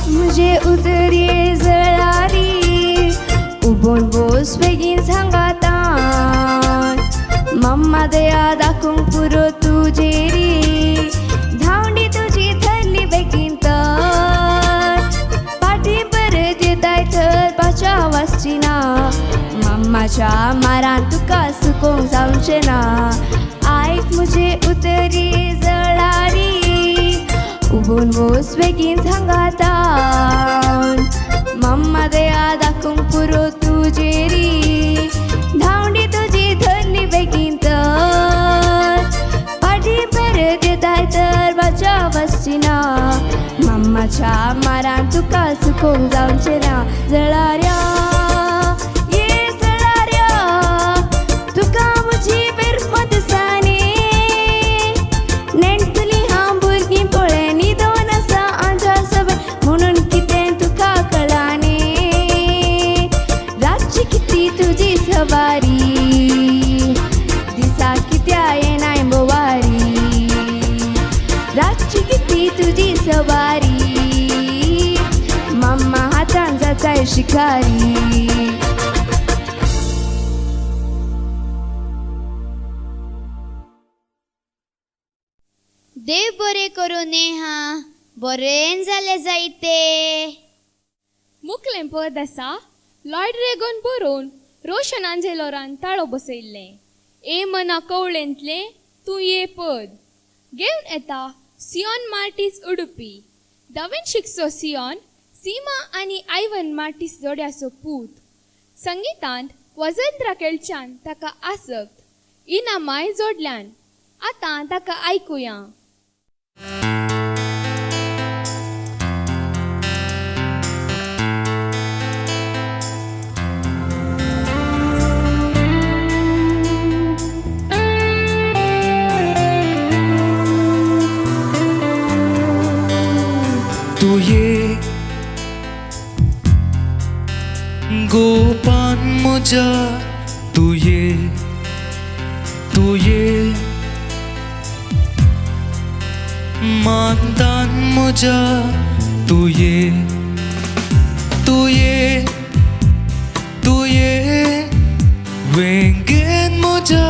म्हजे उतरये जळारी उबोन बोस बेगीन सांगातान. मम्मा दया दाखोवंक पुरो तुजेरी धांवडी तुजी थरली बेगीन तर फाटीं परत येताय थरपाच्या वाचची ना. मम्माच्या मारान तुका सुकोवंक जावचें ना. आयक म्हजे उतरये जळारी उबोन बोस बेगीन सांगातान. मम्मा दया दाखोवंक पुरो तुजेरी धांवडी तुजी धरली बेगीन तर फाटीं परत येताय तर वाचा वचची ना. मम्माच्या मारान तुका सुकोवंक जावचें ना. जळाऱ्या ये जळाऱ्या तुका म्हजी बेरपत दिसांनी नेणटली हांव भुरगीं पळय न्हिदोन आसा आंज्या सगळें म्हणून कितें तुका कळानी. रातची कितली तुजी सवारी दिसा कित्या येनाय बोवारी. रातची कितली तुजी सवारी मम्मा हातान जाताय शिकारी. देव बरें करूं नेहा, बरें जालें जायते. मुखलें पद आसा लॉयड रेगोन बरोवन रोशन आंजेलोरान ताळो बसयल्लें ए मना कवळेंतलें तूं ये पद घेवन येता सियोन मार्टीस उडुपी. धावेन शिकचो सियोन सीमा आनी आयवन मार्टीस जोड्याचो पूत. संगितांत वजंत्रा केळच्यान ताका आसक्त इनामाय जोडल्यान. आतां ताका आयकुया. तुये गोपान मुझा तुये तुये मानदान मुझा तुये तुये तुये वेंगेन मुझा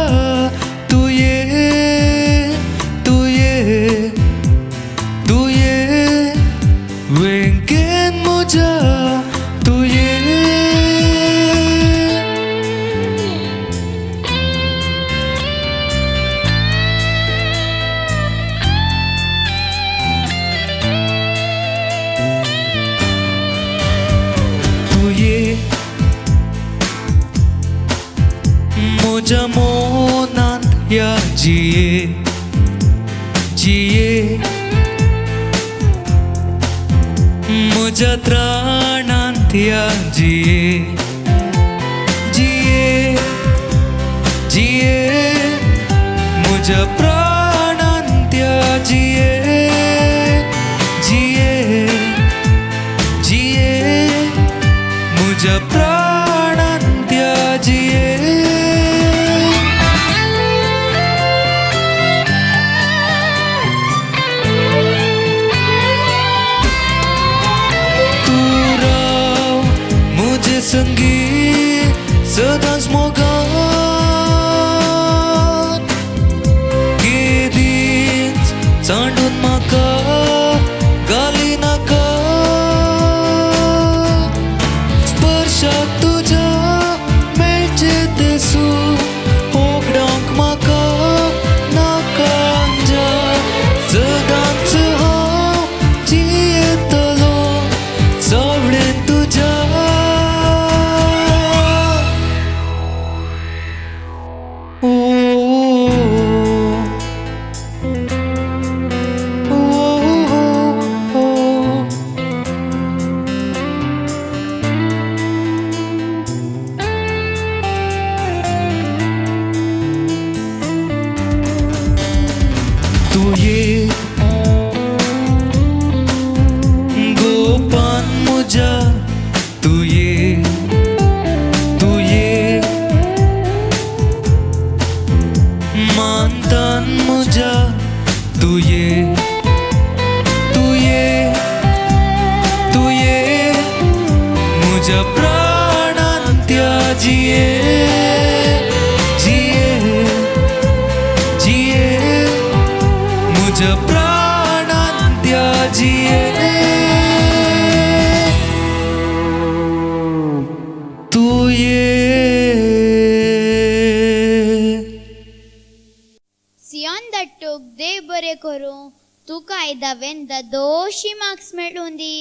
तुये तुये तुये वेंगेन मुझा तुये. तुये म्हज्या मनांत ह्या जिये जिये म्हज्या त्राणांत ह्या जिये जिये जिये म्हज्या प्राणांत ह्या जिये जिये जिये म्हज्या प्राणांत ह्या जिये. तूं राव म्हजे संगी सदांच मोगान केदींच सांडून म्हाका घाली नाका स्पर्शाक तुज्या मेळचें तें सूख होगडावंक म्हाका नाका सदांच हांव जियेतलो सावळेन तुज्या. ओ ओ ओ तुये गोपान मुझा तुये तुये मानतान मुझा तुये तुये तुये म्हज्या प्राणांत ह्या जिये जिये जिये म्हज्या प्राणांत ह्या जिये. तुये. सियोन दट्टूक देव बरें करूं, तुका आयदावेन 200 मार्क्स मेळूं दी.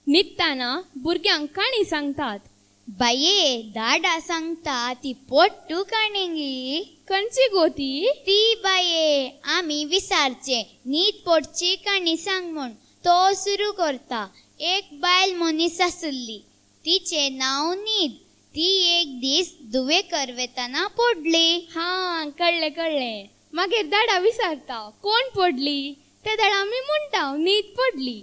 न्हिदतना भुरग्यांक काणी सांगतात. बाये दाडा सांगता ती पोट्टू काणी गी. खंयची गो ती? ती बाये आमी विसारचे न्हीद पडची काणी सांग म्हूण. तो सुरू करता. एक बायल मनीस आसली, तिचें नांव न्हीद. ती एक दीस दुवे करवेतना पडली. हां कळ्ळें कळ्ळें. मागीर दाडा विसारता कोण पडली ते दाडा आमी म्हणटा न्हीद पडली.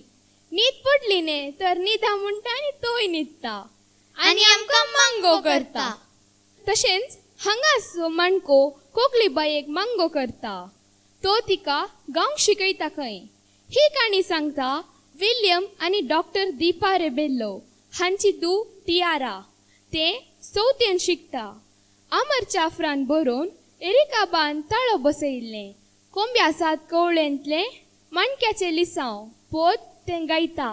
न्हीद पडली न्ही तर न्हिदा म्हणटा आनी तोय न्हिदता आनी आमकां मांगो करता. तशेंच हांगास माणको कोंकणी बायेक मांगो करता. तो तिका गावंक शिकयता खंय. ही काणी सांगता विल्यम आनी डॉक्टर दीपा रेबेल्लो हांची धूव टियारा. तें चवथेन शिकता. अमर चाफ्रान बरोवन एरिकाबान ताळो बसयिल्लें कोंब्या सात कवळेंतलें माणक्याचें लिसांव पोत तें गायता.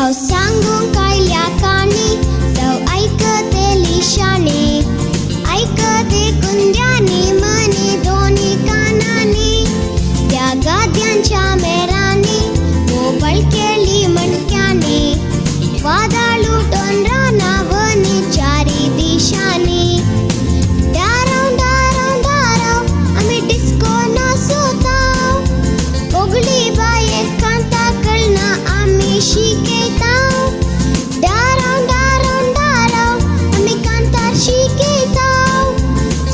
हांव सांगूंक आयल्या काणी जावं आयकतली शाणी आयकते कुंद्यांनी मनी दोनी कानांनी त्या गाद्यांच्या मेरांनी मोबायल केली मणक्यांनी वादळ उठून रानावनी चारी दिशांनी डाराव डाराव डाराव आमी डिस्को नाचोताव कोगळी बायेक कांता कळना आमी शिकयताव डाराव डाराव डाराव आमी कांतार शिकयताव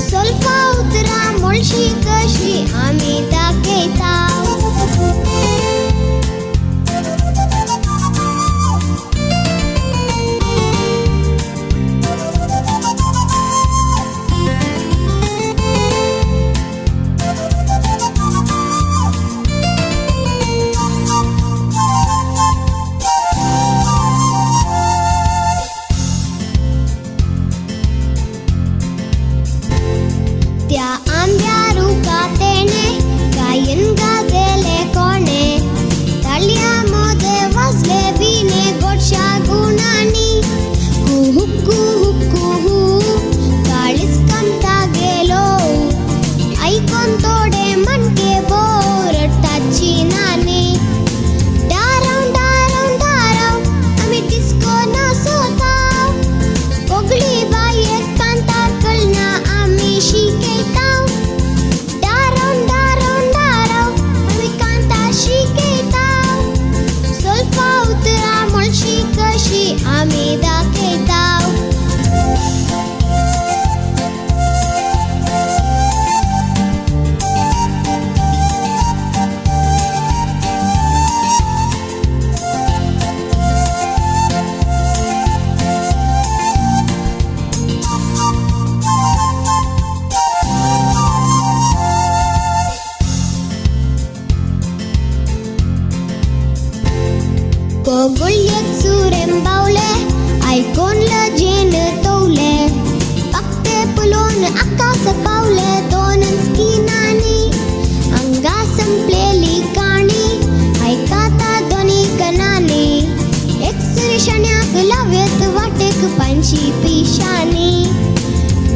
सोल्फा उतरां मुळशी कशी आमी दाखयताव. त्या आंब्या रुखा तेणे गायन गाजले कोणे ताळया मोदे वाजले विणे गोडशा गुणांनी कुहू कुहू कुहू काळीज कमता गेलो आयकोन थोडे मणके बोरटाची नानी डाराव डाराव डाराव आमी डिस्को नाचोताव कोगळी बायेक कांतार कळना आमी शिकयताव डाराव डाराव डाराव आमी कांतार शिकयताव सोल्फा उतरां मुळशी कशी आमी दाखयताव. कोगुळयेक सुरें बावले आयकोन लजेन तोवले पाकते पळोवन आकास पावले दोन स्किनांनी हांगा संपलेली काणी आयकाता दोनी कनांनी एक सुरशाण्याक लावयत वाटेक पांयशी पिशांनी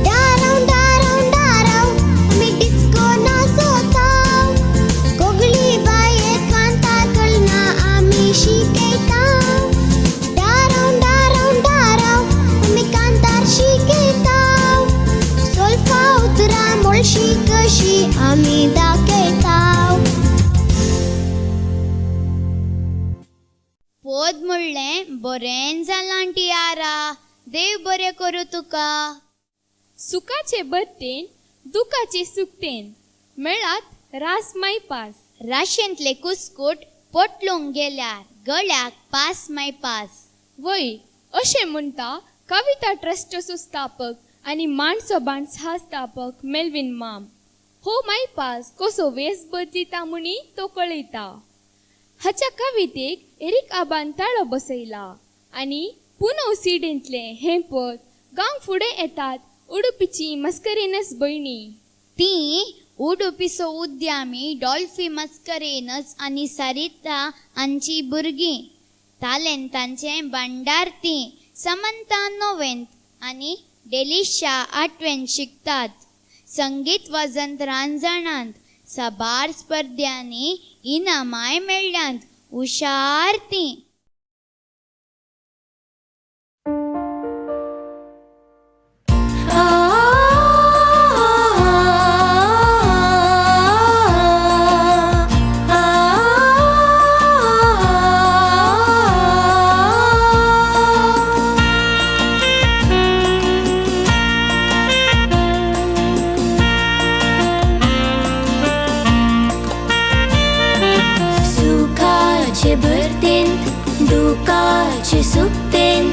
डाराव डाराव डाराव आमी डिस्को नाचोताव कोगळी बायेक कांतार कळना आमी शिकयताव डाराव डाराव डाराव आमी कांतार शिकयताव सोल्फा उतरां मुळशी कशी आमी दाखयताव. पोद म्हणलें बरें जालां टियारा, देव बरें करूं तुका. सुखाचे बत्तेन दुखाचे सुकतेन मेळात रास मायपास. राशेंतले कुस्कूट पोटलूंक गेल्यार गळ्याक पास मायपास. वय अशें म्हणटा कविता ट्रस्टचो स्थापक आनी माणसो बाण स्थापक मेल्विन माम. हो मायपास कसो वेस बदलिता म्हणी तो कळयता. हाच्या कवितेक एरीक आबान ताळो बसयला आनी पुनव सिडेंतलें हें पद गांव फुडें येतात उडुपीची मस्करेनस भयणी. ती उडुपीचो उद्यामी डॉल्फी मस्करेनस आनी सरिता हांची भुरगीं. तालेंतांचें भांडार ती समंता णवेंत आनी डेलिशा आठवेंत शिकतात. संगीत वाजंत्रान जाणात, साबार स्पर्ध्यांनी इनामांय मेळ्ळ्यांत. हुशार ती. सुखाचे भरतेन दुखाचे सुकतेन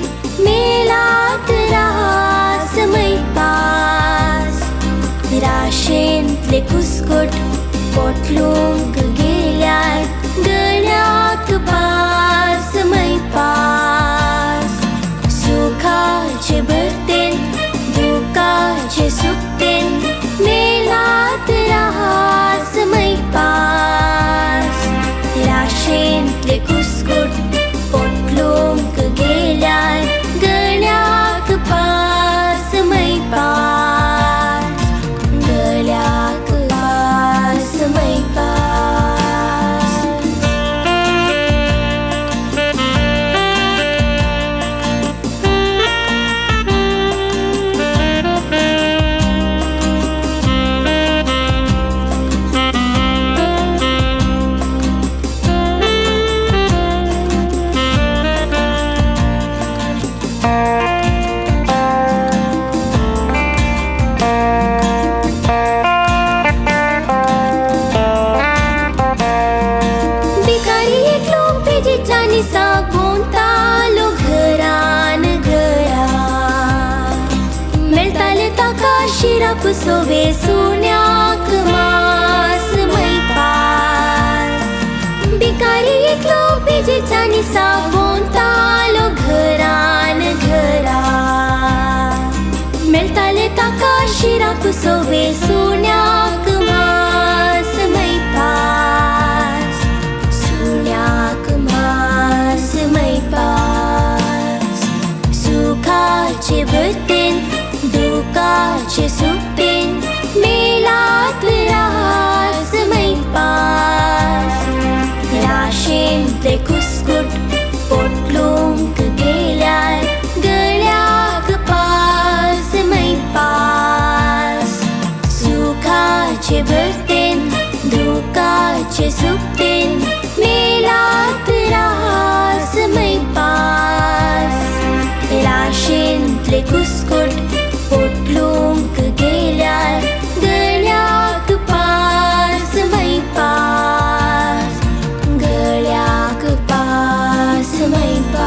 मेलात रास मैपास राशेंतले कुस्कुट पोटलूंक गेल्यार गळ्याक पास मैपास सुखाचे भरतेन दुखाचे सुकतेन मेलात रास मैपास राशेंतले कुस्कुट पोटलूंक शिराक सोवे सुण्याक मास मैपास भिकारी एकलो पेजेच्या निसा भोंवतालो घरान घरा मेळटाले ताका शिराक सोवे सुण्याक मास मैपास सुण्याक मास मैपास सुखाचे भरतेन दुखाचे सुकतेन मेलात रास मैपास राशेंतले कुस्कुट पोटलूंक गेल्यार गळ्याक पास मैपास सुखाचे भरतेन दुखाचे सुकतेन मेलात रास मैपास राशेंतले कुस्कुट पोटलूंक गेल्यार गळ्याक पास मैपास गळ्याक पास मैपास.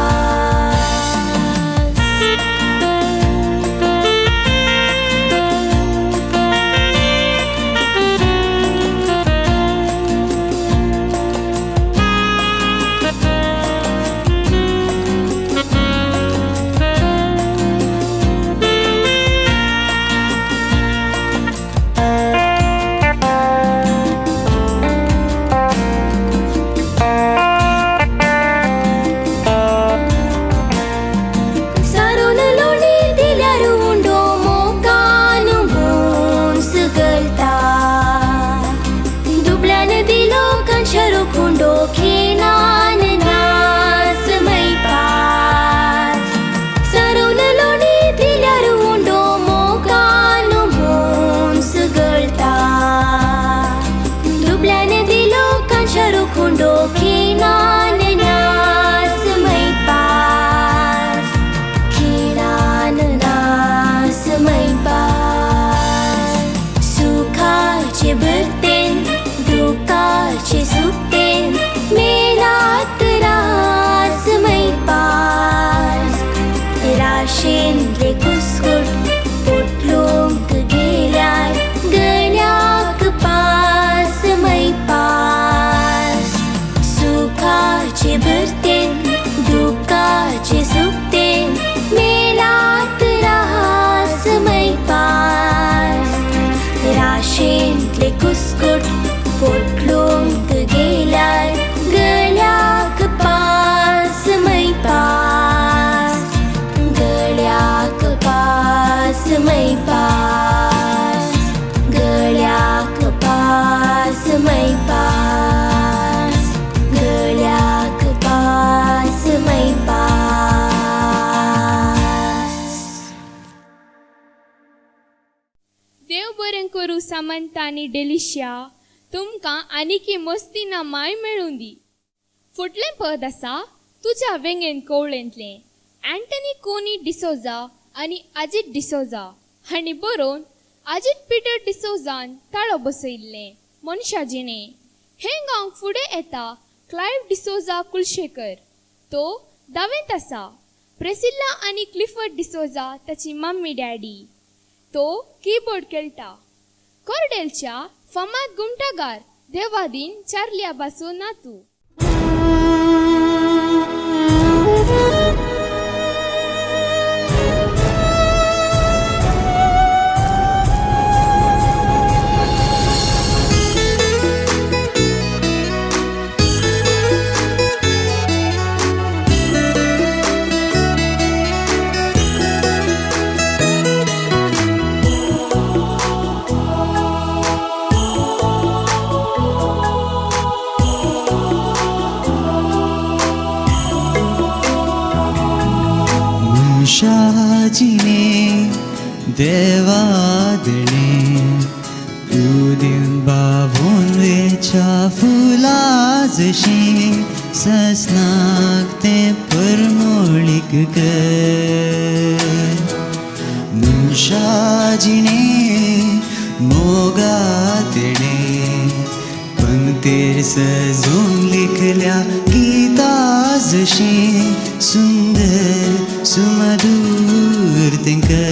सारून लोणी दिल्यार उंडो मोगान भोंस करता दुबल्यान दिलो कंशरो खुंडो खेनान नास मैपास सारून लोणी दिल्यार उंडो मोगान भोंस गळता दुबल्यान दिलो कंशरो खुंडो खेनान नास मैपास खिणान नास मैपास सुखाचे भरतेन दुखाचे सुकतेन मेलात रास मैपास राशेंतले कुस्कुट पोटलूंक गेल्यार गळ्याक पास मैपास सुखाचे भरतेन दुखाचे सुकतेन मेलात रास मैपास राशेंतले कुस्कुट पोटलूंक गेल्यार गळ्याक पास मैपास गळ्याक पास मैपास गळ्याक पास मैपास गळ्याक पास मैपास. देव बरें करूं सामंता आनी डेलिशिया, तुमकां आनीकी मस्ती ना माय मेळूं दी. फुडलें पद आसा तुज्या वेंगेन कवळेंतलें अँटनी कोनी डिसोजा आनी अजीत डिसोजा हांणी बरोवन अजीत पिटर डिसोजान ताळो बसयल्लें मनशा जिणें. हें गांव फुडें येता क्लायव डिसोजा कुलशेकर, तो दावेंत आसा. प्रेसिल्ला आनी क्लिफर्ड डिसोजा ताची मम्मी डॅडी, तो कीबोर्ड खेळटा. कोर्डेलच्या फामाद गुमटागार देवादीन चार्लिया बासो नातू. मनशाजिने देवा देणे उदीन बावून वेच्या फुला जशी ससनाक तें परमोळीक कर. मनशाजिणे मोगा तेणे पंक्तेर सजून लिखल्या गीता जशी सुंदर सुमधूर तेंकर.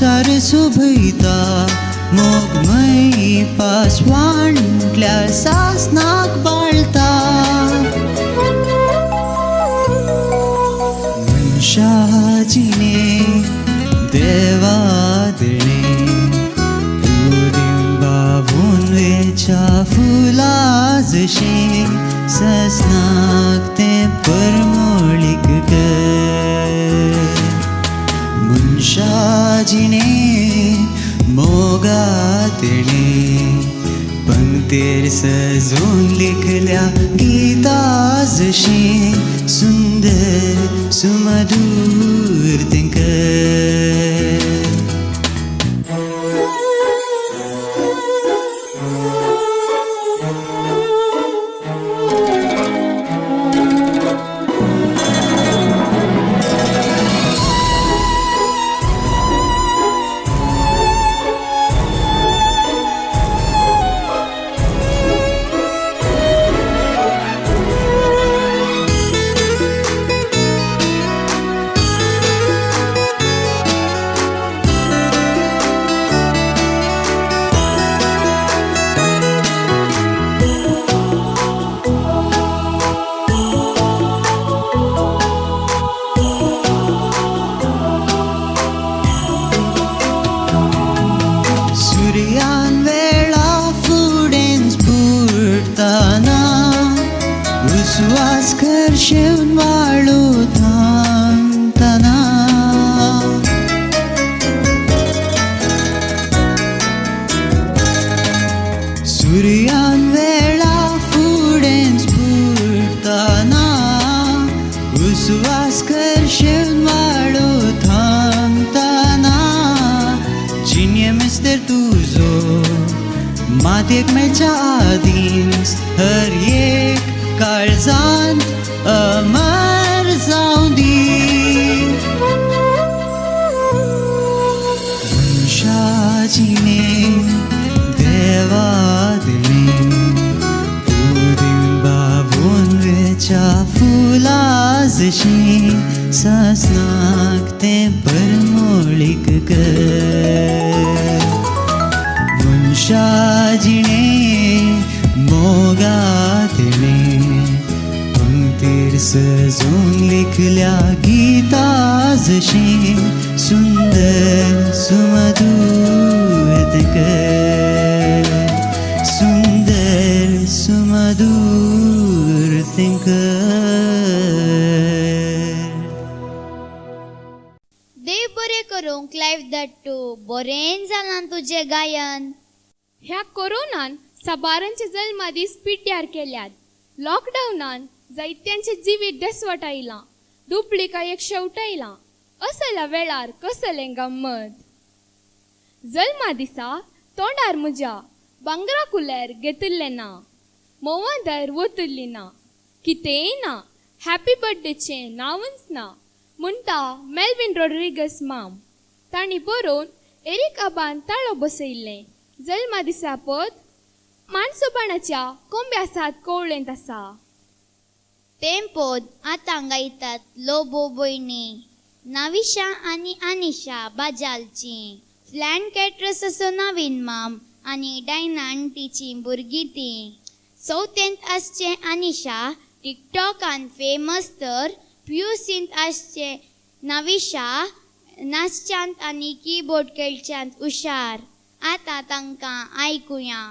संवसार सोबयता मोगमयी पासवांतल्या सासनाक बाळता मनशा जिणे देवा देणे तूं दिवन बावून वेच्या फुलां जशीं ससनाक तें परमळीक कर मनशा जिणे मोगा तेणे पंक्तेर सजोवन लिखल्या गीतां जशीं सुंदर सुमधूर तें कर. सुर्यान वेळा फुडें स्फुटताना उस्वास खर्शेवन वाळू थांबतना सुर्यान वेळा फुडें स्फुटताना उस्वास खर्शेवन वाळू थांबतना जिणे मिस्तर तुजो मातयेक मेळच्या आदींच हर एक काळजांत अमर जावं दी मनशा जिणे देवा देणे तूं दिवन बावून वेच्या फुलां जशीं सासनाक तें परमळीक कर मनशा जिणे मोगा तेणे पंक्तीर सजोवन लिखल्या गीतां जशीं सुंदर सुमधूर तें कर सुंदर सुमधूर तें कर. देव बरें करूंक क्लायव धाडटू बरें जालां तुजें गायन. ह्या कोरोनान साबारांचे जल्मा दीस पिड्ड्यार केल्यात. लॉकडावनान जायत्यांचे जिवीत दसवटायलां, दुबळिकायेक शेवटायलां. असल्या वेळार कसलें गम्मत. जल्मा दिसा तोंडार म्हज्या भांगरा कुलेर घेतिल्लें ना, मोवांदार वतल्ली ना, कितेंय ना, हॅपी बर्थडेचें नांवूच ना म्हणटा मेल्विन रॉड्रिगस माम. तांणी बरोवन एरीक आबान ताळो बसयल्लें जल्मा दिसा पद मानसोबाणाच्या कोंब्या सात कोवळेंत आसा. तें पद आतां गायतात लोबो भयणी नाविशा आनी आनिशा बाजालची फ्लॅन कॅट्रस असो नवीन माम आनी डायना आंटीची भुरगीं तीं. चवथेंत आसचें आनिशा टिकटॉकान फेमस तर प्युसींत आसचें नाविशा नाचच्यांत आनी किबोर्ड खेळच्यांत हुशार. आतां तांकां आयकुया.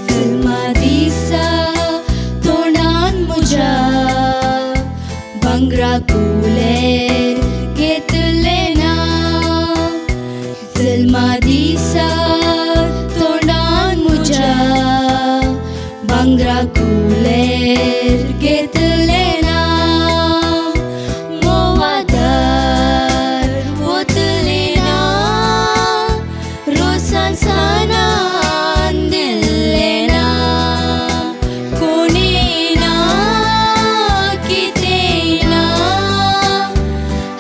फिल्मा दिसा तोंडान म्हज्या भांगरा कुलेर घेतलें ना जल्मा दिसा तोंडान म्हज्या भांगरा कुलेर घेतलें ना मोवादार वतलें ना रोसान सानान दिल्लें ना कोणें ना कितें ना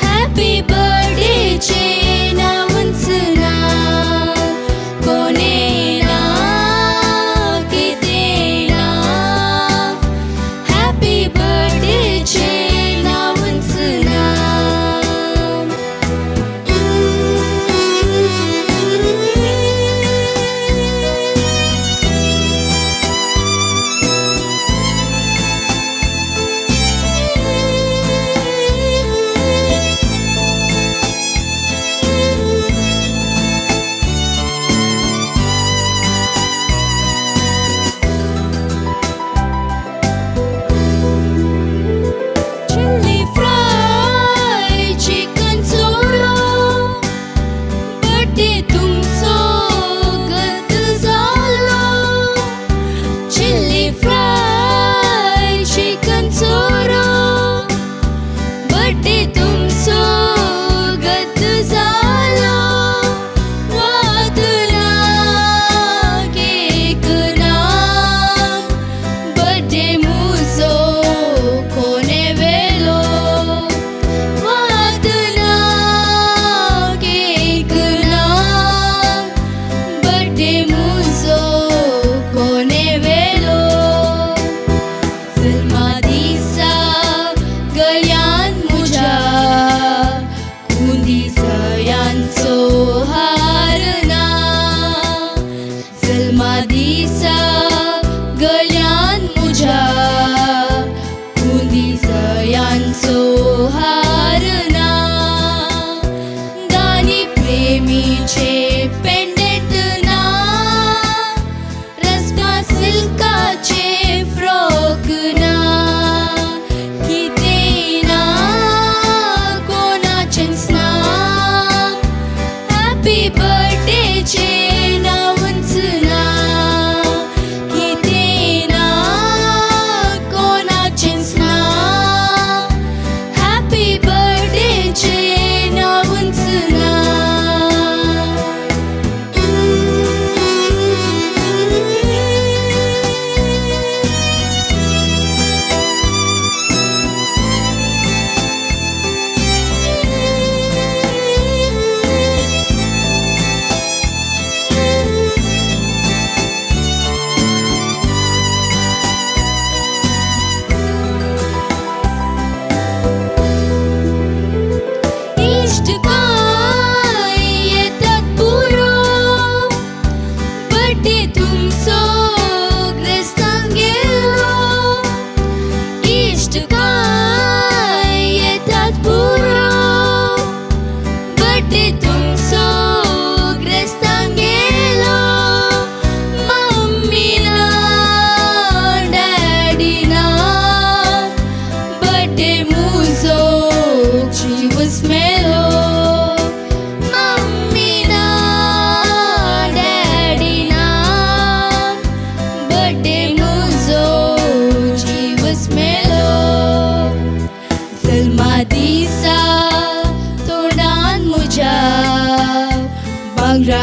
हॅपी बर्थडेचें नांवूच ना कोणें ना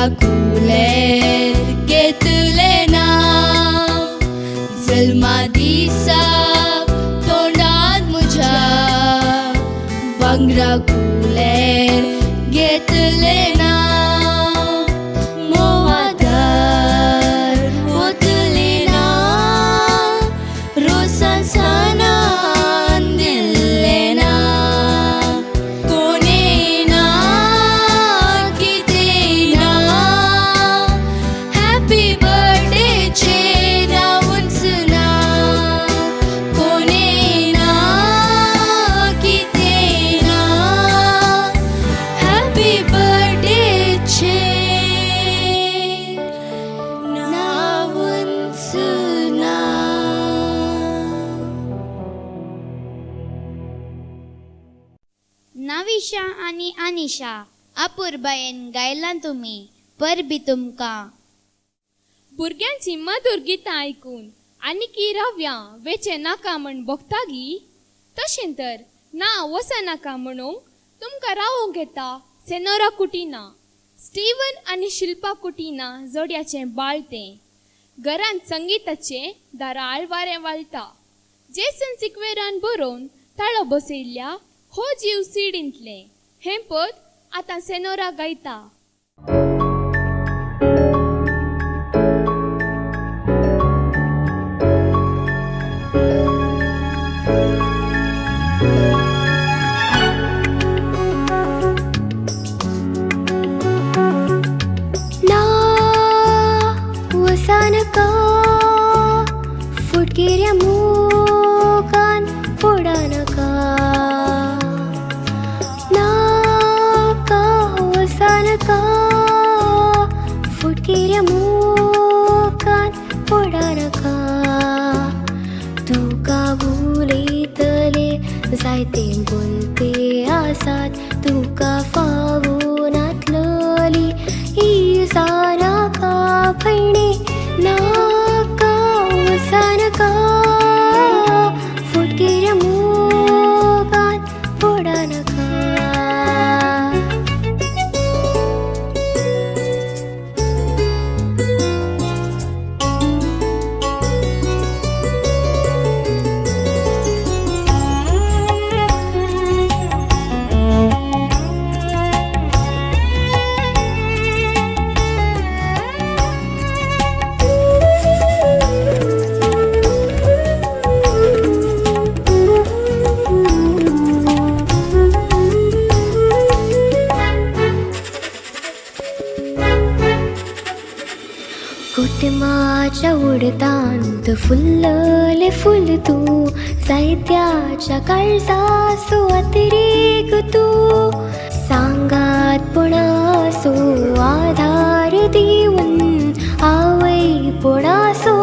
भांगरा कुलेर घेतलें नांव जल्मा दिसा तोंडान म्हज्या भांगरा कुलेर घेतलें नांव मोवादार वतलें ना रोसान सानान दिल्लें ना कोणें ना कितें ना हॅपी बर्थडेचें नांवूच ना कोणें ना कितें ना हॅपी बर्थडेचें नांवूच ना. नाविशा आनी आनिशा, अपुरबायेन गायलां तुमी, परबी तुमकां. भुरग्यांची मधुर गितां आयकून आनीकी रावया वेचें नाका म्हण भोगता गी? तशें तर ना वचनाका म्हणूंक तुमकां रावोंक येता सेनोरा कुटिना. स्टीवन आनी शिल्पा कुटिना जोड्याचें बाळ तें. घरांत संगीताचें धाराळ वारें वाळटा. जेसन सिक्वेरान बरोवन ताळो बसयल्ल्या हो जीव सिडींतलें हें पद आतां सेनोरा गायता. ना वसानका फुटकिऱ्या मुखान फोडानका नाका वसानका फुटकिऱ्या मुखान फोडानका तुका उलयतले जायते बोलपे आसात तुका फावनातलली इसानाका भयणी नाका वसानका फुटकिऱ्या मुखान फोडानका. कुटुंबाच्या उडतांत फुल्लले फुल तूं जायत्याच्या काळजा सुवातरेक तूं सांगातपणासो आधार दिवन आवयपणासो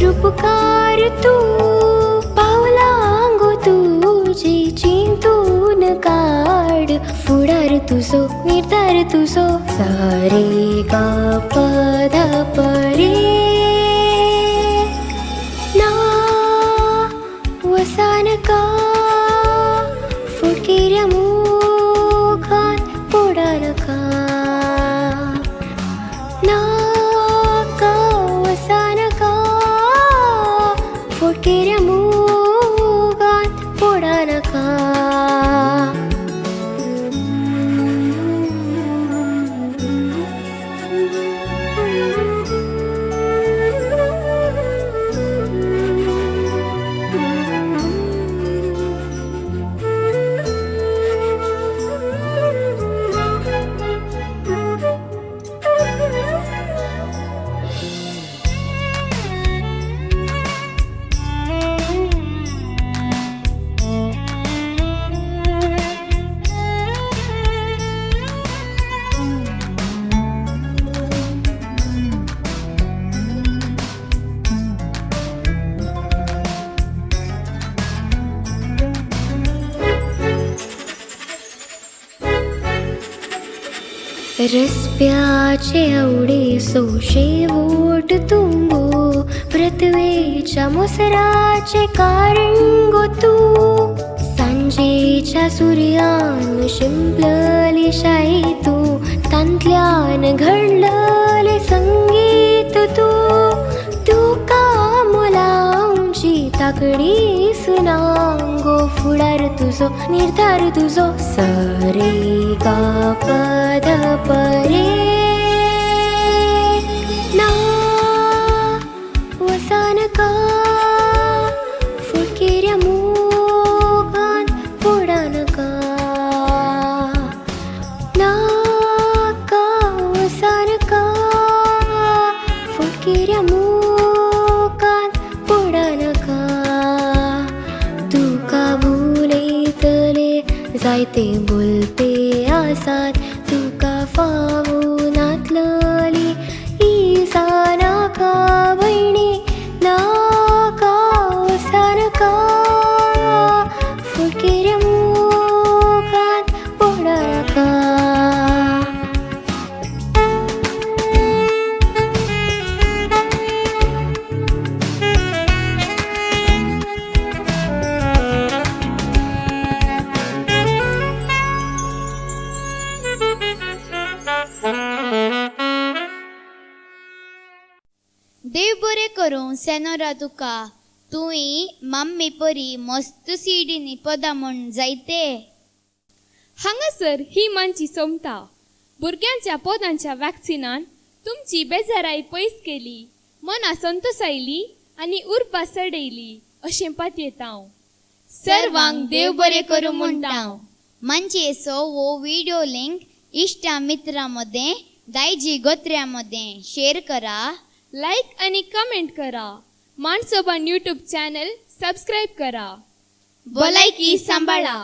रुपकार तूं पावलांगो तुजी चिंतून काड फुडार तुजो निर्धार तुजो सारे गा प ध प रे ना वसानका फुटकिऱ्या मुखान फोडानका नाका वसानका फुटकिऱ्या मुखान फोडानका. रस्प्याचे आवडे सोशे वोट तुंगो पृथ्वेच्या मोसराचे कारण गो तूं सांजेच्या सुर्यान शिंपलली शाई तूं. तांतल्यान घडलले संगीत तूं तुका मोलावची ताकडी सुनांगो फुडार तुजो निर्धार तुजो सरे गा प ध प रे ना वसानका फुटकिऱ्या मोगान फोडानका नाका वसानका फुटकिऱ्या मोगान फोडानका तुका भुलयतले जायते बोलपे आसात तुका फावो नातलली इजा नाका भयणी नाका वसानका फुटकिऱ्या मोगान फोडानका. देव बरें करूं सेनोरा तुका, तुंय मम्मी परी मस्त सिडीनी पदां म्हूण जायते. हांगासर ही मानची सोमता. भुरग्यांच्या पदांच्या वॅक्सिनान तुमची बेजाराय पयस केली, मना संतोसायली आनी उर्बा चडयली अशें पातयेता हांव. सर्वांक देव बरें करूं म्हणटा हांव. मानचेचो हो व्हिडियो लिंक इश्टा मित्रां मदें, दायजी गोत्र्या मदें शेअर करा. लायक आनी कमेंट करा. माणसोबान यूट्यूब चॅनल सबस्क्रायब करा. भलायकी सांबाळा.